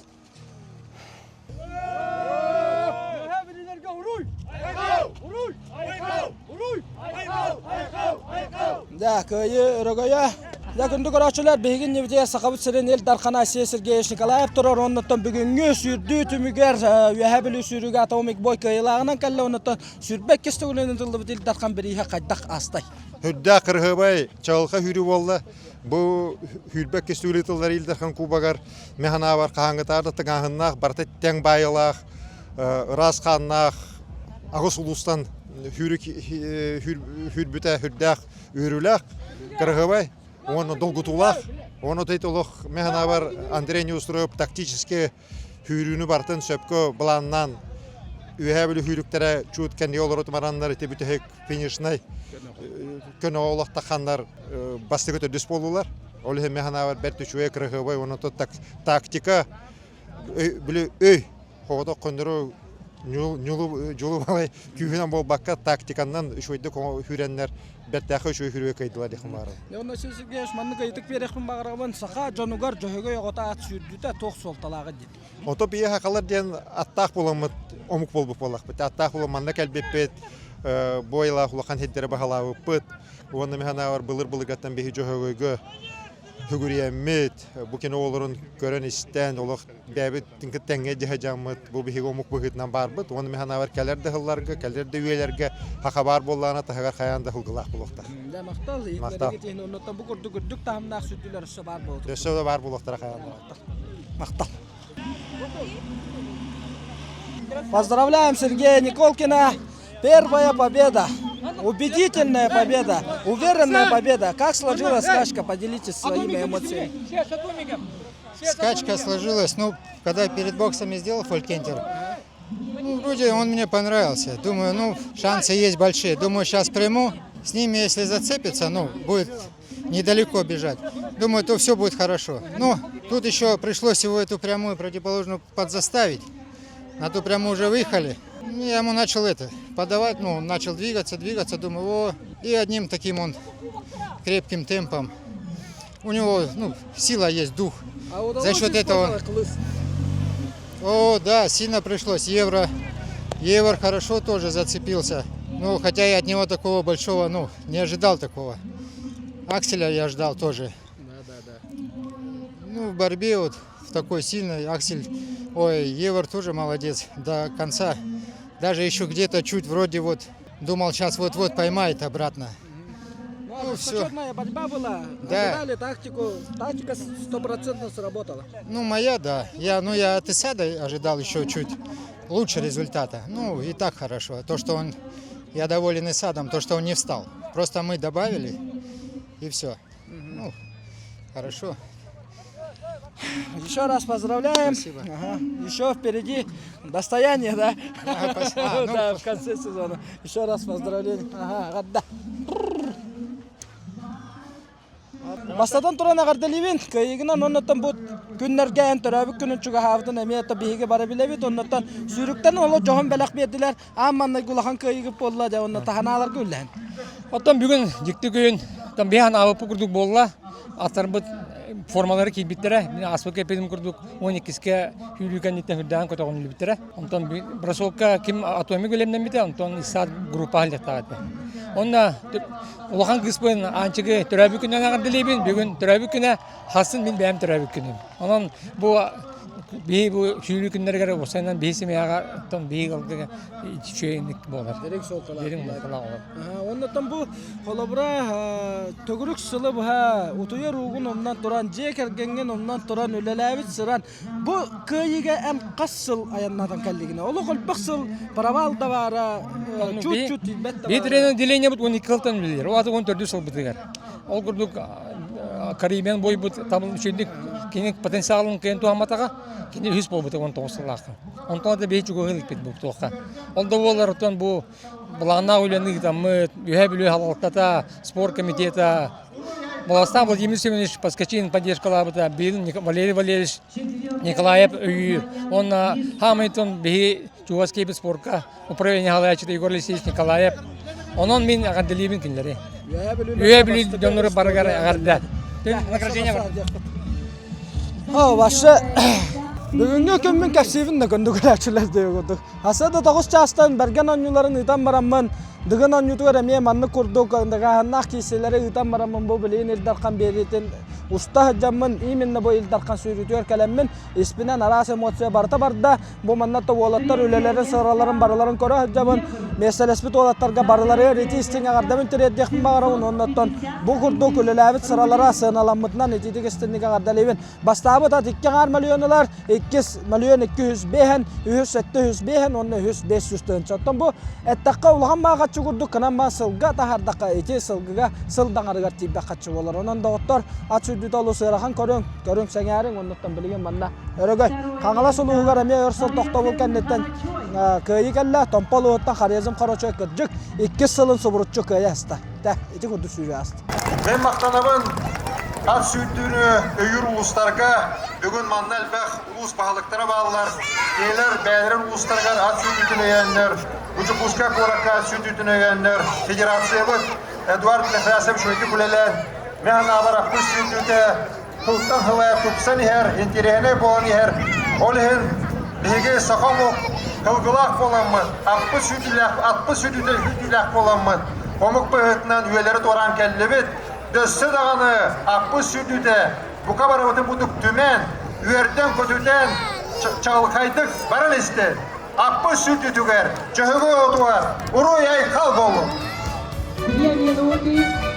Speaker 1: Да, кыайыы өрөгөйө. Дьэ, күндү көрөөччүлэр, биһиги иннибитигэр Сахабыт сирин Ил Дархана Айсен Сергеевич Николаев турар. Оннуттан бүгүҥҥү сүүрдүү түмүгэр Үөһээ Бүлүү сүүрүүгэ Атомик Бой кыайыылааҕынан кэллэ. Оннуттан сүүрбэ иккис төгүлүн ытыллыбыт Ил Дархан бирииһэ хайдах аастай?
Speaker 2: Үрдээх кырыһыбай чаҕылхай сүүрүү буолла. Бу сүүрбэ иккис төгүл ыытыллар Ил Дархан Кубогар Мин санаабар хаһааҥҥытааҕар да тыҥааһыннаах, барыта тэҥ баайылаах, ыраас хааннаах аҕыс улуустан сүүрүк сүүрбүтэ сүрдээх үөрүүлээх. кырыһыбай уонна долгутуулаах. Уонна тейт олох механабар Андрей Неустроев тактически хүүрүүнү бартын сөпкө былааннаан үөһээ бүлүү хүүрүктэрэ чуут кэннигэ олорут мараннар ити бүтэһик финишнай көнө олохтаханнар бастакы төрдүс буоллулар. Ол иһин механабар бэрт үчүгэй кырыһыбай уонна тактика били өй Хоҕотох көннөрү ньулу дьулу балай күүһүнэн буолбакка тактиканнан үчүгэйдик хүүрэннэр бэртээхэй үчүгэй хүрүө кыайдылар диэххин баҕарабын.
Speaker 1: Онно Сергеевич маннык ыйытык биэриэхпин баҕарабын. Саха дьонугар Дьөһөгөй оҕото аат сүүрдүүтэ туох суолталааҕый диэн.
Speaker 2: Ото бийэ сахалар диэн аттаах буоламмыт омук буолбут буоллахпыт. Аттаах буолан манна кэлбиппит, буойлаах улахан сирдэри баһылаабыппыт. Уонна мин санаабар былыр-былыргаттан биһи Дьөһөгөйгө сүгүрүйэммит, бу кино оҕолорун көрөн-истэн, олох бэйэбит тэҥҥэ дьиһэ дьаммыт, бу биһиги омук быһыытынан баарбыт. Уонна мин санаабар кэлэр да сылларга, кэлэр да үйэлэргэ саха баар буоллаҕына таһыгар хайаан да сылгылаах буолуохтаах.
Speaker 1: Дьэ, махтал.
Speaker 2: Махтал.
Speaker 1: Иһитиннэргит оннуттан бу курдук үрдүк таһымнаах сүрдүлэр өссө баар буолуохтара.
Speaker 2: Өссө да баар буолуохтара хайаан да.
Speaker 1: Махтал. Поздравляем Сергея Николкина! Первая победа! Убедительная победа! Уверенная победа! Как сложилась скачка? Поделитесь своими эмоциями.
Speaker 11: Скачка сложилась, ну, когда перед боксами сделал фолькентер, ну, вроде он мне понравился. Думаю, ну, шансы есть большие. Думаю, сейчас приму. С ними, если зацепится, ну, будет недалеко бежать. Думаю, то все будет хорошо. Но тут еще пришлось его эту прямую противоположную подзаставить. На ту прямую уже выехали. Ну, я ему начал это подавать, ну, он начал двигаться, двигаться, думаю, о, и одним таким он крепким темпом. У него, ну, сила есть, дух.
Speaker 1: А удалось
Speaker 11: За счет этого... О, да, сильно пришлось. Евро, Евро хорошо тоже зацепился. Ну, хотя я от него такого большого, ну, не ожидал такого. Акселя я ждал тоже.
Speaker 1: Да, да, да.
Speaker 11: Ну, в борьбе вот в такой сильной Аксель, ой, Евр тоже молодец до конца. Даже еще где-то чуть вроде вот думал, сейчас вот-вот поймает обратно.
Speaker 1: Ну, а
Speaker 11: Ну, всё.
Speaker 1: ожесточенная борьба была.
Speaker 11: Да.
Speaker 1: Ожидали тактику. Тактика стопроцентно сработала.
Speaker 11: Ну, моя, да. Я, ну, я от Исада ожидал еще чуть лучше результата. Ну, и так хорошо. То, что он... Я доволен Исадом, то, что он не встал. Просто мы добавили, и все. Ну, хорошо.
Speaker 1: Еще раз поздравляем.
Speaker 11: Спасибо.
Speaker 1: Ага. Еще впереди достояние, да?
Speaker 11: А, спасибо. А, ну,
Speaker 1: Да, в конце сезона. Еще раз поздравления. Ага, да. Бастатан туран эҕэрдэлиибин, кыайыыгынан оннуттан бу күннэргэ эн төрөөбүт күнүн чугаһаабытын эмиэ то биһиги бары билэбит, оннуттан сүүрүктэн оло дьоһун бэлэх биэрдилэр, аан маҥнайгы улахан кыайыыгыт буолла дьэ онно таһанааларга үллэһин.
Speaker 4: Оттон бүгүн дьикти күн, оттон биһи анаабыппыт курдук буолла, аттарбыт формалары киирбиттэрэ, мин ааспыт кэппитим курдук 12-ке сүүрүү кэнниттэн үрдээн көтөҕүллүбүттэрэ. Онтон бросокка ким атомик үлэмнэммитэ, онтон исаат группа халлыахтаах этэ. Онно улахан кыыспын Аанчыгы төрөөбүт күнүнэн эҕэрдэлиибин. Бүгүн төрөөбүт күнэ, хассын мин бэйэм төрөөбүт күнүм. Онон бу биһи бу сүүрүү күннэригэр уопсайынан биһи семьяҕа оттон биһи ыалга үчүгэйник буолар.
Speaker 1: Дириҥ суолталаах.
Speaker 4: Дириҥ суолталаах буолар.
Speaker 1: Оннуттан бу холобура төгүрүк сылы быһа утуйар уугун умнан туран, дьиэ кэргэҥҥин умнан туран үлэлээбит сыран Бу кыайыыга эн хас сыл айаннаатан кэллигинэ? Олох элбэх сыл провал да баара, чуть-чуть тиийбэт да
Speaker 4: Биир
Speaker 1: баара.
Speaker 4: тренер отделениебыт 12 сылтан үлэлиир. Ол аты 14 сылбытыгар. Ол курдук Карибиан бойбут табыл үчүгдүк кини потенциалын кыайан туһамматаҕа, кини үһүс буолбута 19 сыллаахха. Онтон да биһи чугаһыы иликпит бу туохха. Ол да буоллар оттон бу былааннаах үлэни ыытаммыт, Үһээ Бүлүү салалтата, спорт комитета, Баластан Владимир Семенович Поскачин поддержкалаабыта, биир Валерий Валерьевич Николаев өйүүр. Уонна хаамайтын биһи чугас киирбит спорка управление салайааччыта Егор Алексеевич Николаев. Онон мин эҕэрдэлиибин кинилэри. Үөһээ Бүлүү дьоннору барыгар эҕэрдэ. Награждение бар.
Speaker 1: О, вообще бүгүҥҥү күммүн кэпсиибин да көндүгүлээччилэр диye курдук. Хаса да тоҕус чаастан бэргэн оонньууларын ыытан бараммын, Дыгын оонньуутугар эмиэ маннык курдук ындыгааһыннаах киирсиилэри ыытан бараммын бу билигин Ил Дархан биэриитин уста сылдьаммын именно бу Ил Дархан сүүрүүтүгэр кэлэммин испинэн араас эмоция барыта барда. Бу манна да уолаттар үлэлэрин, сыраларын барыларын көрө сылдьабын. Миэстэлэспит уолаттарга барыларыгар ити истиҥ эҕэрдэбин тириэрдиэхпин баҕарабын. Оннуттан бу курдук үлэлээбит сыралара сыаналаммытынан итиитик истинник эҕэрдэлиибин. Бастаабыт ат икки аҥаар мөлүйүөн ылар, иккис мөлүйүөн 205-эн, үһүс 705-эн уонна үһүс 500 тыһыынча. Оттон бу эттэххэ улахан бааҕаччы курдук кынан баан сылга таһаардахха ити сылгыга сыл даҥарыгар тиийбэх хаччы буолар. Онон доҕоттор ат сүүрдүүтэ олус ыарахан көрүҥ, көрүҥ сэҥээриҥ оннуттан билигин манна Өрөгөй. Хаҥалас улууһугар эмиэ өр сыл тохтобул кэнниттэн кыайыы кэллэ. Томпо улууһуттан Хорезм Хорочой кырдьык иккис сылын субуруччу кыайа аста. Тэ, ити курдук сүүрүү ааста.
Speaker 2: Мен махтанабын ат сүүрдүүнү өйүүр улуустарга бүгүн манна элбэх улуус баһылыктара бааллар. Кинилэр бэйэлэрин улуустарыгар ат сүүрдүүтүн өйөөннөр, Дьокуускай куоракка ат сүүрдүүтүн өйөөннөр, федерациябыт Эдуард Михайлович үчүгэйдик үлэлээн, мен анаабар аппыт сүүрдүүтэ сылтан сылая тупсан иһэр, интэриэһинэй буолан иһэр. Ол иһин биһиги саха омук тылгылаах буоламмыт, аппыт сүүтүүлээх, атпыт сүүтүүтэ сүүтүүлээх буоламмыт, омук быһыытынан үйэлэри туораан кэллибит. Дөссө даҕаны аппыт сүүтүүтэ бука барыбытын кудук түмэн, үөрдэн-көтүтэн, чаҕылхайдык баран истин. Аппыт сүүтүүтүгэр Дьөһөгөй отугар уруй-айхал буоллун!
Speaker 10: Две минуты.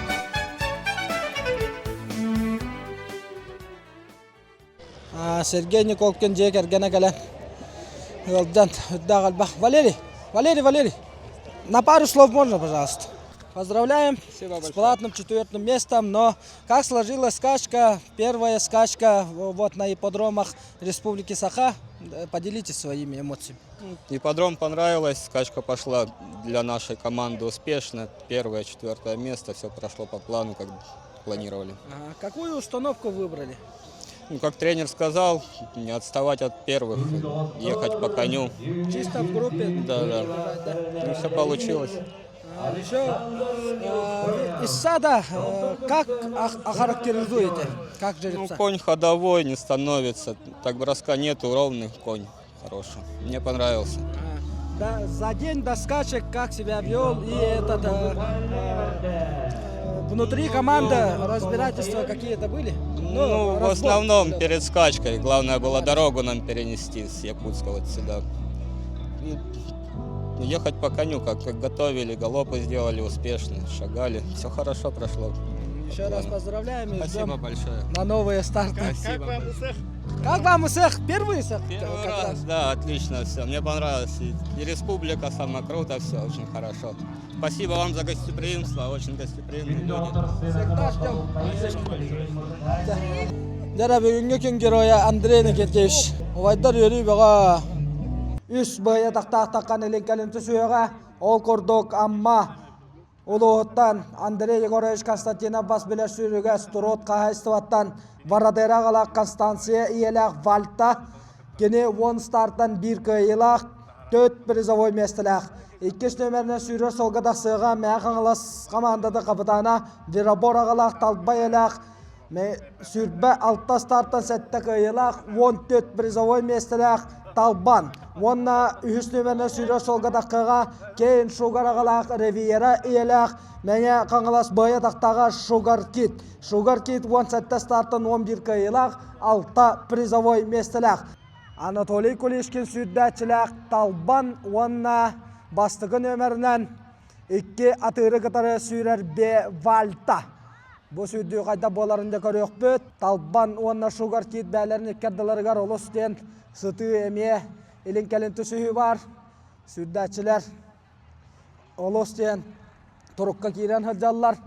Speaker 1: Сергей Николкин дьиэ кэргэнэ кэлэн ыалдьан үрдээх элбэх. Валерий, Валерий, Валерий, на пару слов можно, пожалуйста? Поздравляем с платным четвертым местом, но как сложилась скачка, первая скачка вот на ипподромах Республики Саха, поделитесь своими эмоциями.
Speaker 3: Ипподром понравилось, скачка пошла для нашей команды успешно. Первое, четвертое место, все прошло по плану, как планировали.
Speaker 1: А какую установку выбрали?
Speaker 3: Ну, как тренер сказал, не отставать от первых, ехать по коню.
Speaker 1: Чисто в группе?
Speaker 3: Да, да. Ну, все получилось.
Speaker 1: А, еще э, из сада э, как охарактеризуете? Как жеребца?
Speaker 3: Ну, конь ходовой не становится. Так броска нету, ровный конь хороший. Мне понравился.
Speaker 1: А, да, за день до скачек как себя вел и этот э, э, внутри команды разбирательства какие-то были?
Speaker 3: Ну, ну в основном перед скачкой. Главное было дорогу нам перенести с Якутска вот сюда. И ехать по коню, как, как готовили, галопы сделали успешно, шагали. Все хорошо прошло.
Speaker 1: Еще раз поздравляем.
Speaker 3: Спасибо большое.
Speaker 1: На новые старты.
Speaker 3: Спасибо.
Speaker 1: Как вам Ысыах? Как вам Ысыах? Первый Ысыах?
Speaker 3: Первый раз, да, отлично все. Мне понравилось. И, и республика сама круто, все очень хорошо. Спасибо вам за гостеприимство, очень гостеприимные люди.
Speaker 1: Всегда ждем. Дьэ бүгүҥҥү күн геройа Андрей Никитич. Убайдар үөрүү бөҕө. Үс быйа тахтаахтаххан илин кэлин түсүөҕэ. Ол курдук Амма улууһуттан Андрей Егорович Константинов бас билэр сүүрүгэ Строд хаһаайыстыбаттан Варадера аҕалаах Констанция ийэлээх Вальта кини уон стартан биир кыайыылаах төрт призовой миэстэлээх. Иккис нүөмэринэн сүүрэр суолга тахсыаҕа Мэҥэ Хаҥалас хамаандата капитана Веробор аҕалаах Талба ийэлээх 26 стартан сэттэ кыайыылаах, 14 призовой миэстэлээх Талбан уонна үһүс нүөмэринэн сүүрэр суолга таххыга Кейн Шугар аҕалаах Ривьера ийэлээх Мэҥэ Хаҥалас быайа тахтаҕа Шугар Кит. Шугар Кит 17 стартан 11 кыайыылаах, 6 призовой миэстэлээх. Анатолий Кулишкин сүүрдээччилээх Талбан уонна бастакы нүөмэринэн икки атыыры кытары сүүрэр Б Вальта. Бу сүүрдүү хайдах буоларын да көрүөхпүт. Талбан уонна Шугар Кит бээлэрин икки ардыларыгар олус диэн сытыы эмиэ илин-кэлин түсүһүү баар. Сүүрдээччилэр олус диэн турукка киирэн сылдьаллар.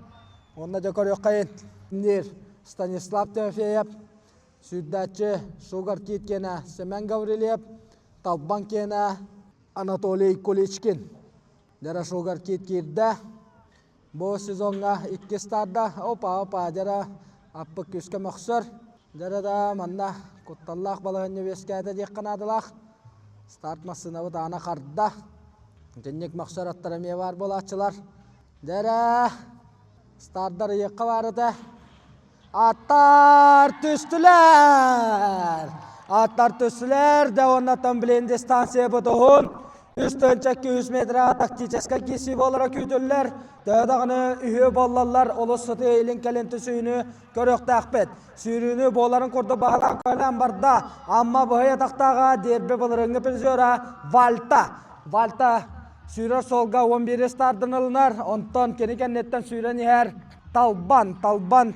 Speaker 1: Уонна дьэ көрүөххэйин. Нир Станислав Тимофеев, сүүрдээччи Шугар Кит киэнэ Семен Гаврильев, Талбан киэнэ Анатолий Куличкин. Дьара Шугар Кит киирдэ. Бу сезоҥҥа иккис старда опа-опа дьара аппыт күүскэ мөхсөр. Дьара да манна кутталлаах балаһыанньа үөскээтэ диэххэ наадалаах. Старт массыынабыт аана харда. Итинник мөхсөр аттар эмиэ баар буолааччылар. Дьэрэ стардар ыйыахха баар этэ. Аттар түстүлэр! Аттар түстүлэр да уонна блин дистанция бутуһун. Үс тыһыынча 200 метра тактическай киирсии буолара күүтүллэр. Төһө даҕаны үһүө буоллаллар, олус сытыы илин-кэлин түсүүнү көрүөхтээхпит. Сүүрүүнү буоларын курдук баһылаан көөлөөн барда. Амма быһый атахтааҕа дерби былырыыҥҥы призера Вальта. Вальта сүүрэр суолга 11 стартын ылынар, онтон кини кэнниттэн сүүрэн иһэр Талбан. Талбан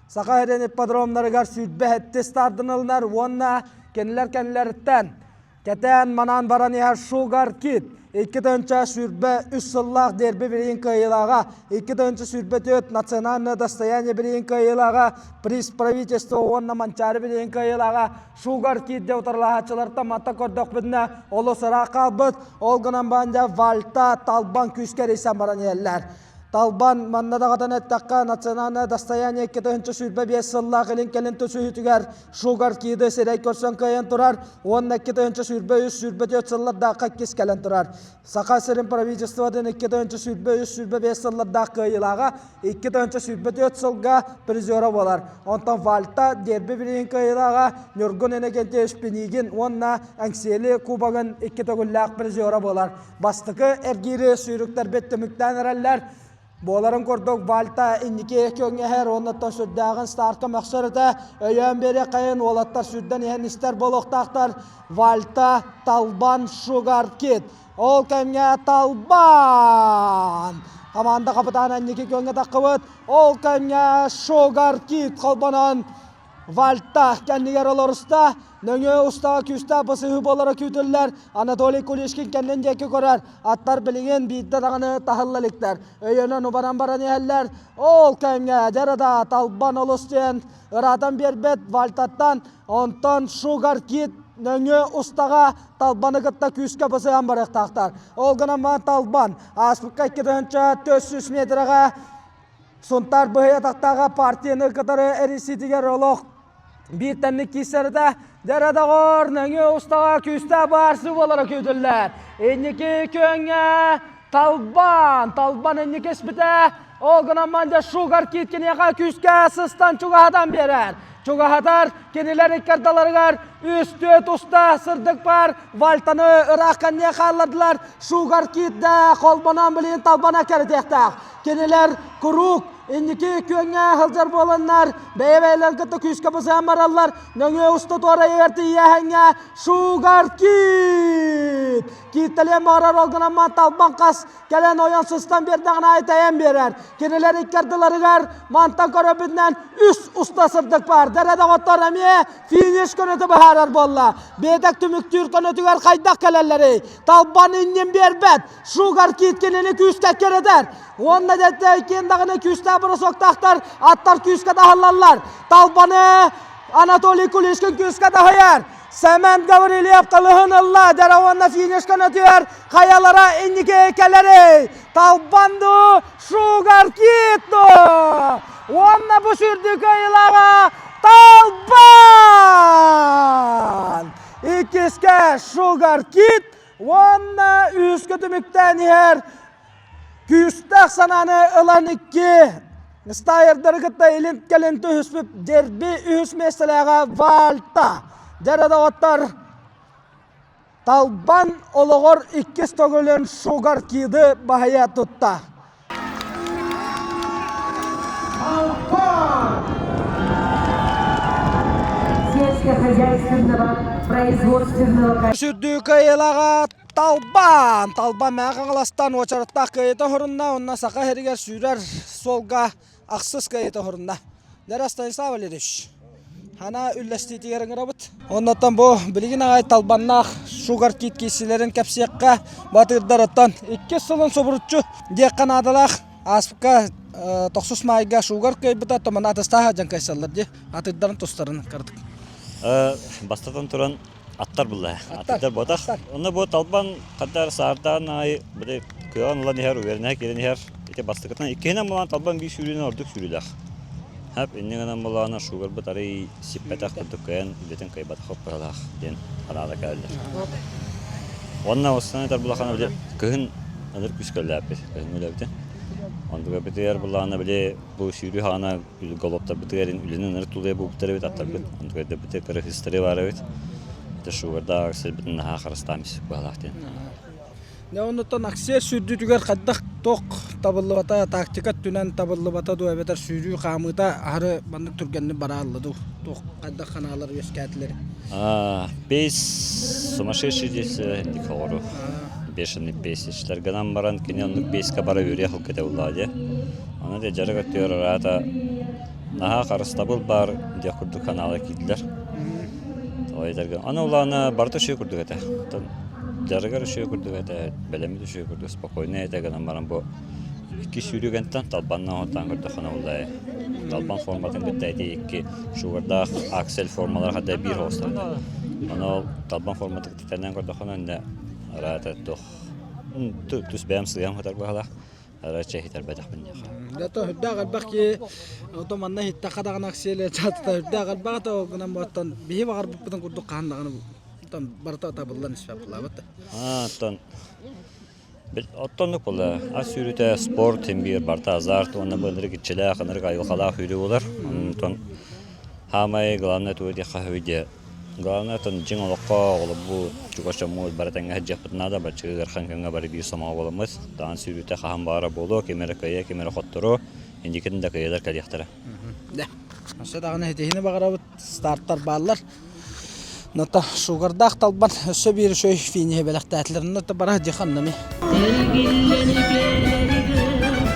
Speaker 1: Саха сирин ипподромнарыгар 27 стартын ылынар уонна кинилэр кэннилэриттэн Кэтээн манаан баран иһэр Шугар Кит 2023 сыллаах дерби билигин кыайыылааҕа, 2024 национальное достояние билигин кыайыылааҕа, приз правительства уонна Манчаары билигин кыайыылааҕа Шугар Кит деп утарылаһааччылартан манта көрдөхпүтүнэ олус ыраах хаалбыт. Ол гынан баран дьэ Вальта Талбан күүскэ эрийсэн баран иһэллэр. Талбан манна даҕатан эттэххэ, национальное достояние 2025 сыллаах илин-кэлин түсүһүүтүгэр Шугар Киды сирэй көрсөн кыайан турар уонна 2023-24 сыллардаахха иккис кэлэн турар. Саха сирин правительствотын 2023-25 сыллардаах кыайыылааҕа 2024 сылга призера буолар. Онтон Вальта дерби билигин кыайыылааҕа Ньургун Иннокентьевич Пинигин уонна Эҥсиэли Кубогын икки төгүллээх призера буолар. Бастакы эргиири сүүрүктэрбит түмүктээн эрэллэр. Буоларын курдук Вальта инники көҥҥэһэр уоннаттан сүрдээҕин старка мөхсөр этэ. Өйөөн биэриэххэйин уолаттар сүүрдэн иһэн истэр буолуохтаахтар. Вальта, Талбан, Шугар Кит. Ол кэмҥэ Талбан! Команда капитана инники көҥҥэ таххыбыт. Ол кэмҥэ Шугар Кит холбонон Вальта кэннигэр олоруста, нөҥүө устаҕа күүстээх бысыһыы буолара күүтүллэр. Анатолий Кулишкин кэннин диэки көрөр. Аттар билигин биирдэ даҕаны таһылла иликтэр. Өйөнөн убаран баран иһэллэр. Ол кэмҥэ Дьарада Талбан олус диэн ыраатан биэрбит Вальтаттан, онтон Шугар Кит нөҥүө устаҕа Талбаны кытта күүскэ бысыһан барыахтаахтар. Ол гынан баран Талбан ааспыкка 2400 метрэҕэ Сунтаар быһый атахтааҕа партияны кытары эрийсиитигэр олох биир тэнник киирсэрдэ. Дьэрэ доҕор, нөҥүө устаҕа күүстээх баарсы буолара күүтүллэр. Инники күөҥҥэ Талбан, Талбан инники испитэ. Ол гынан мандя Шугар Кит киниэхэ күүскэ сыстан чугаһатан биэрэр. Чугаһатар кинилэр иккардаларыгар үс-түөрт уста сырдык бар Вальтаны ыраах кэнниэ хааллардылар. Шугар Кит да холбонон билин Талбана кэритиэхтээх. Кинилэр куруук инники күөҥҥэ сылдьар буоланнар, бэйэ-бэйэлэрин кытта күүскэ бысыһан бараллар. Нөҥүө уста туорайыгар тиийээһиҥҥэ Шугар Кит! Кииттэлиэн баҕарар ол гынан талбан хас кэлэн ойон сыстан биэрдэҕинэ айытайан биэрэр. Кинилэр икки ардыларыгар мантан көрөбүтүнэн үс уста сырдык баар. Дэрэ доҕоттор эмиэ финиш көнөтү быһаарар буолла. Биэтэк түмүктүүр көнөтүгэр хайдах кэлэллэрий? Талбан иннин биэрбэт. Шугар Кит кинини күүскэ кэрэтэр. Уонна дэтэ иккиэн даҕаны күүстээх бросоктаахтар аттар күүскэ таһыллаллар. Талбаны Анатолий Кулишкин күүскэ таһыйар. Сэмэн Гаврильев кылыһын ылла. Дьара уонна финишка нөтүөр хайалара инники кэлэрий. Талбанду Шугар Кит Уонна бу сүрдүү кыайыылааҕа Талбан! Иккискэ Шугар Кит Уонна үһүскэ түмүктээн иһэр күүстээх санааны ылан икки стайердары кытта илин-кэлин түһүспүт дерби үһүс миэстэлээҕэ Вальта. Дьэрэ доҕоттор, Талбан олоҕор иккис төгүлүн Шугар Киды баһыйа тутта.
Speaker 10: Сельскохозяйственного производственного
Speaker 1: Сүрдүү кыайыылааҕа Талбан! Талбан Мэҥэ Хаҥаластан уочараттаах кыайыыта оһорунна уонна Саха сиригэр сүүрэр суолга ахсыс кыайыыта оһорунна. Дара Станислав Валерьевич, хана үллэстиитигэр ыҥырабыт. Оннуттан бу билигин аҕай талбаннаах Шугар Кит киисилэрин кэпсиэххэ батыырдарыттан иккис сылын субуруччу диэххэ наадалаах ааспыкка тохсус маайга Шугар кыайбыта томана атыстаах дьан кайсаллар дии атырдарын тустарын кырдык.
Speaker 5: Бастатан туран аттар булла. Аттар ботах. Онно бу талбан хандар саардаан аайы били кыаҕын ылан иһэр, увереннай киирэн иһэр. Ити бастакытынан иккиһинэн булан талбан биир сүүрүүнэн ордук сүүрүүлээх. Хап иннин гынан булаана шугарбыт арый сиппэтэх курдук кыайан үлэтин кыайбатах быһалаах диэн санаада кэлэллэр. Уонна остан этэр булахана били кыһын ыныр күскөллээппит, кыһын үлэбитин. Онтуга битигэр булаана били бу сүүрүү хаана голоптарбытыгар үлэни ынырык тулуйа буолбуттар эбит аттарбыт онтугар бите кырыһыстары бар эбит. Это шугардаах сирбитин наһаа харыстаан быһалаах диэн.
Speaker 1: Дьэ оннуттан акция сүүрдүүтүгэр хайдах туох табыллыбата, тактика өттүнэн табыллыбата дуу эбэтэр сүүрүү хаамыыта аһары маннык түргэнник бараалла дуу? Туох хайдах ханаалар үөскээтилэр?
Speaker 5: Пейс сумасшедший здесь дикоҕору бешеный пейсичлэр гынан баран кини оннук пейска бара үөрүйэх ылгыта буллаа дии. Аны да дьарык өттүгэр араата наһаа харыстабыл баар диэх курдук ханаала киирдилэр. Тоҕо Аны улаана барыта үчүгэй курдук этэ. Дьарыгар үчүгэй курдук этэ, бэлэммит үчүгэй курдук спокойно этэ гынан баран бу икки сүүрүгэнтэн талбаннан оттоон көрдөххүнэ уллай. Талбан форматын кытта ити икки шугардаах аксель формалар хата биир оҕустар этэ. Ону ол талбан форматын кытта көрдөххүнэ иннэ араата туох тус бэйэм сыыһам хатар быһалаах Ара чэ иһитэрбэтэхпин диэххэ.
Speaker 1: Зато үрдээх элбэх киһи ото манна иһиттэххэ даҕаны аксиэлэ чаатыта үрдээх элбэх ата ол гынан оттон биһи баҕарбыппытын курдук хаһан даҕаны оттон барыта табыллан испэт булаабыт.
Speaker 5: Аа, оттон оттоннук буолла. Ас сүүрүүтэ спорт син биир барыта азарт уонна бу ынырык иччилээх, ынырык айылҕалаах сүүрүү буолар. Онтон хаамай главное тугу диэххэ сөбүй диэ Главное, оттон дьиҥ олоххо оҕолорбут, чугас дьоммут бары тэҥҥэ сылдьыахпытын наада, бачча ыарахан кэмҥэ бары биир сомоҕо буоламмыт, даҕан сүүрүүтэ хаһан баҕара буолуо, ким эрэ кыайыа, ким эрэ хотторуо, инникитин да кыайыылар кэлиэхтэрэ.
Speaker 1: Дьэ, өссө даҕаны итиһини баҕарабыт, стартар бааллар. Ната шугардаах талбан өссө биир үчүгэй финиһи бэлэхтээтилэр. Ната бара дьиханнами.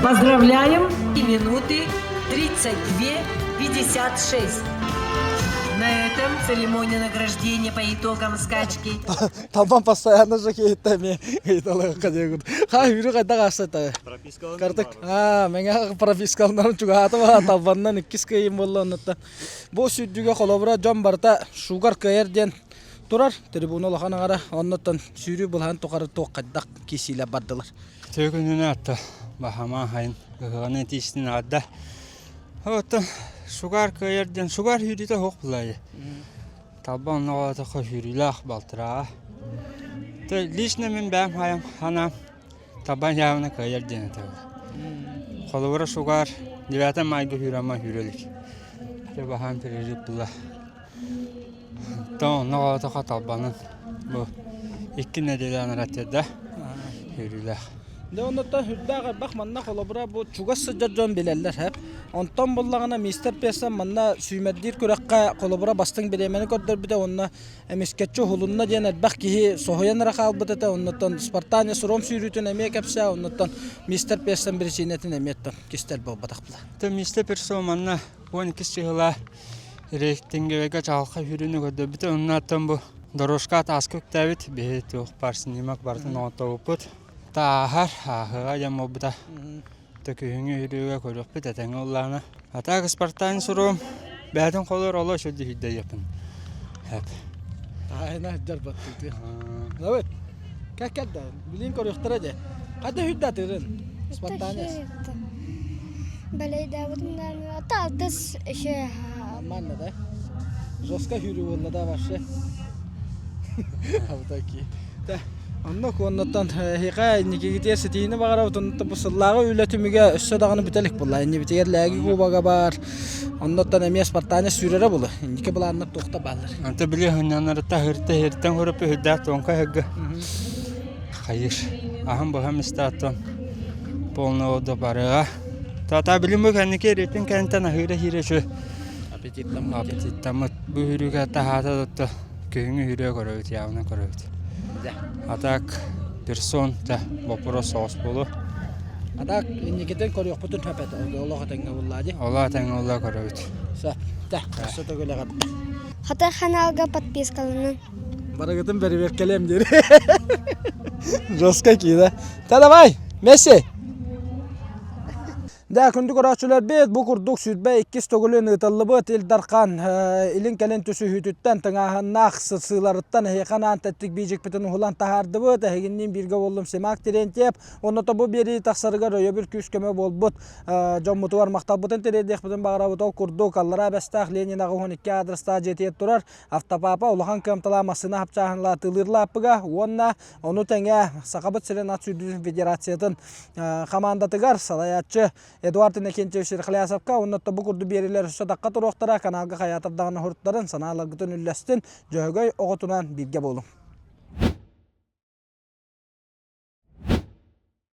Speaker 10: Поздравляем! Минуты 32.56. На этом церемония награждения по итогам скачки.
Speaker 1: Талбан постоянно же кейттами ыйталыгы диэгут. Ха үрү кайда аста Картык. Аа, меңе пропискаларын чугаата ба талбаннан иккис кыйым болла оннуттан. Бу сүрдүгө холобура дьон барыта шугар кыайар диэн турар. Трибуна улахан аҥара оннуттан сүүрүү былаһын тухары туох хайдах киисиилэр бардылар.
Speaker 12: Төкүнүнэ атта бахама хайын ыһыҕаны тиистин аҕадда. Оттон шугар кыайар диэн шугар сүүрүүтэ суох булаайы. Талба онноҕоотоххо сүүрүүлээх балтараа. Лично мин бэйэм хайам ханаам Табан явно кыайар диэн этэ. Холобура шугар 9 майга сүүрэммэ сүүрэ илик. Дьэ баһаам перерыв була. Оттон онноҕоотоххо талбанын бу икки нэдиэлэ анараттырда сүүрүүлээх.
Speaker 1: Дьэ оннуттан сүрдээх элбэх манна холобура бу чугас сылдьар дьон билэллэр һэп. Онтон буллаҕына мистер Песса манна сүүмэрдиир күрэххэ холобура бастыҥ бириэмэни көрдөрбүтэ уонна эмискэччи уһулунна диэн элбэх киһи соһуйан эрэ хаалбыт этэ. Оннуттан Спартания Суром сүүрүүтүн эмиэ кэпсээ, оннуттан мистер Пессон биричиинэтин эмиэ кистэл буолбатах була.
Speaker 12: То мистер Персон манна 12 чыһыла рейтингэбэгэ чаҕылхай сүүрүүнү көрдөрбүтэ. Оннуттан бу дорожка тааска үктээбит. Биһи туох баар снимок барытын оҥоттобуппут. Тааһар, ааһыга диэн буолбута. Төкүһүҥү үрүүгэ көрүөхпүт этэҥҥэ ыллаана. А так Спартан суруум бэйэтин холор оло сүрдү хүддэйэппин. Хэп.
Speaker 1: Айна жарбаттыты. Давай. Как когда? Билин көрүөхтэрэ дьэ. Хата хүддатырын. Спартанец.
Speaker 6: Балейдаабытым ата алтыс еще
Speaker 1: Нормально, да? Жестко хүрүү болла да вообще. А такие. Онно куоннаттан эһиэхэ инникигитиэр ситиһиини баҕарабыт. Оннуттан бу сыллааҕы үлэ түмүгэ өссө даҕаны бүтэ илик буолла. Иннибитигэр Лээги кубога баар. Оннуттан эмиэ Спартания сүүрэрэ буолуо. Инники былааннар туохта бааллар.
Speaker 12: Онто били хыннанарыта хырта хиртэн хөрөпө үрдээх туонка хыгга. Хайыр. Аһым быһам истааттан полного до барыга. Тата билим бу кэнники рейтинг кэнтэн аһыыра хире чү.
Speaker 1: Аппетиттаммыт.
Speaker 12: Аппетиттаммыт. Бу хүрүүгэ таһаата дотто Күһүҥҥү үрүө көрөбүт, явно көрөбүт. А так персон да вопрос соҕус буолуо.
Speaker 1: А так инникитин көрүөхпүтүн сөп этэ. Олох этэҥҥэ буллаа дии.
Speaker 12: Олох этэҥҥэ буллаа көрөбүт.
Speaker 1: Сөп. Тэ, өссө төгүл эҕэрдэ.
Speaker 6: Хата ханаалга подпискаланын.
Speaker 1: Барыгытын бэрэбиэркэлиэм диир. Жестко киирэ. Та давай, Месси! Дэ, күндү көрөөччүлэрбит, бу курдук 22 төгүлүн ыытыллыбыт Ил Дархан илин-кэлин түсүһүүтүттэн тыҥааһыннаах сырсыыларыттан эһиэхэ анаан тэттик биидьикпитин уһулан таһаардыбыт. Эһигинниин бииргэ буоллум Симак Терентьев. Уонна бу биэрии тахсарыгар өйөбүл күүс-көмө буолбут дьоммутугар махталбытын тириэрдиэхпитин баҕарабыт. Ол курдук Аллараа Бэстээх Ленин 82 аадырыстаах дьиэтигэр турар Автопапа улахан кыамталаах массыына хапчааһын лаатыылыыр лааппыга уонна ону тэҥэ Сахабыт сирин ат сүүрдүүтүн федерациятын хамаандатыгар салайааччы Эдуард Иннокентьевич Рехлясовка уонна бу курдук биэриилэр өссө тахха туруохтара каналга хайаатар даҕаны уһуруттарын санааларгытын үллэстин Дьөһөгөй оҕотунан бииргэ буолуҥ.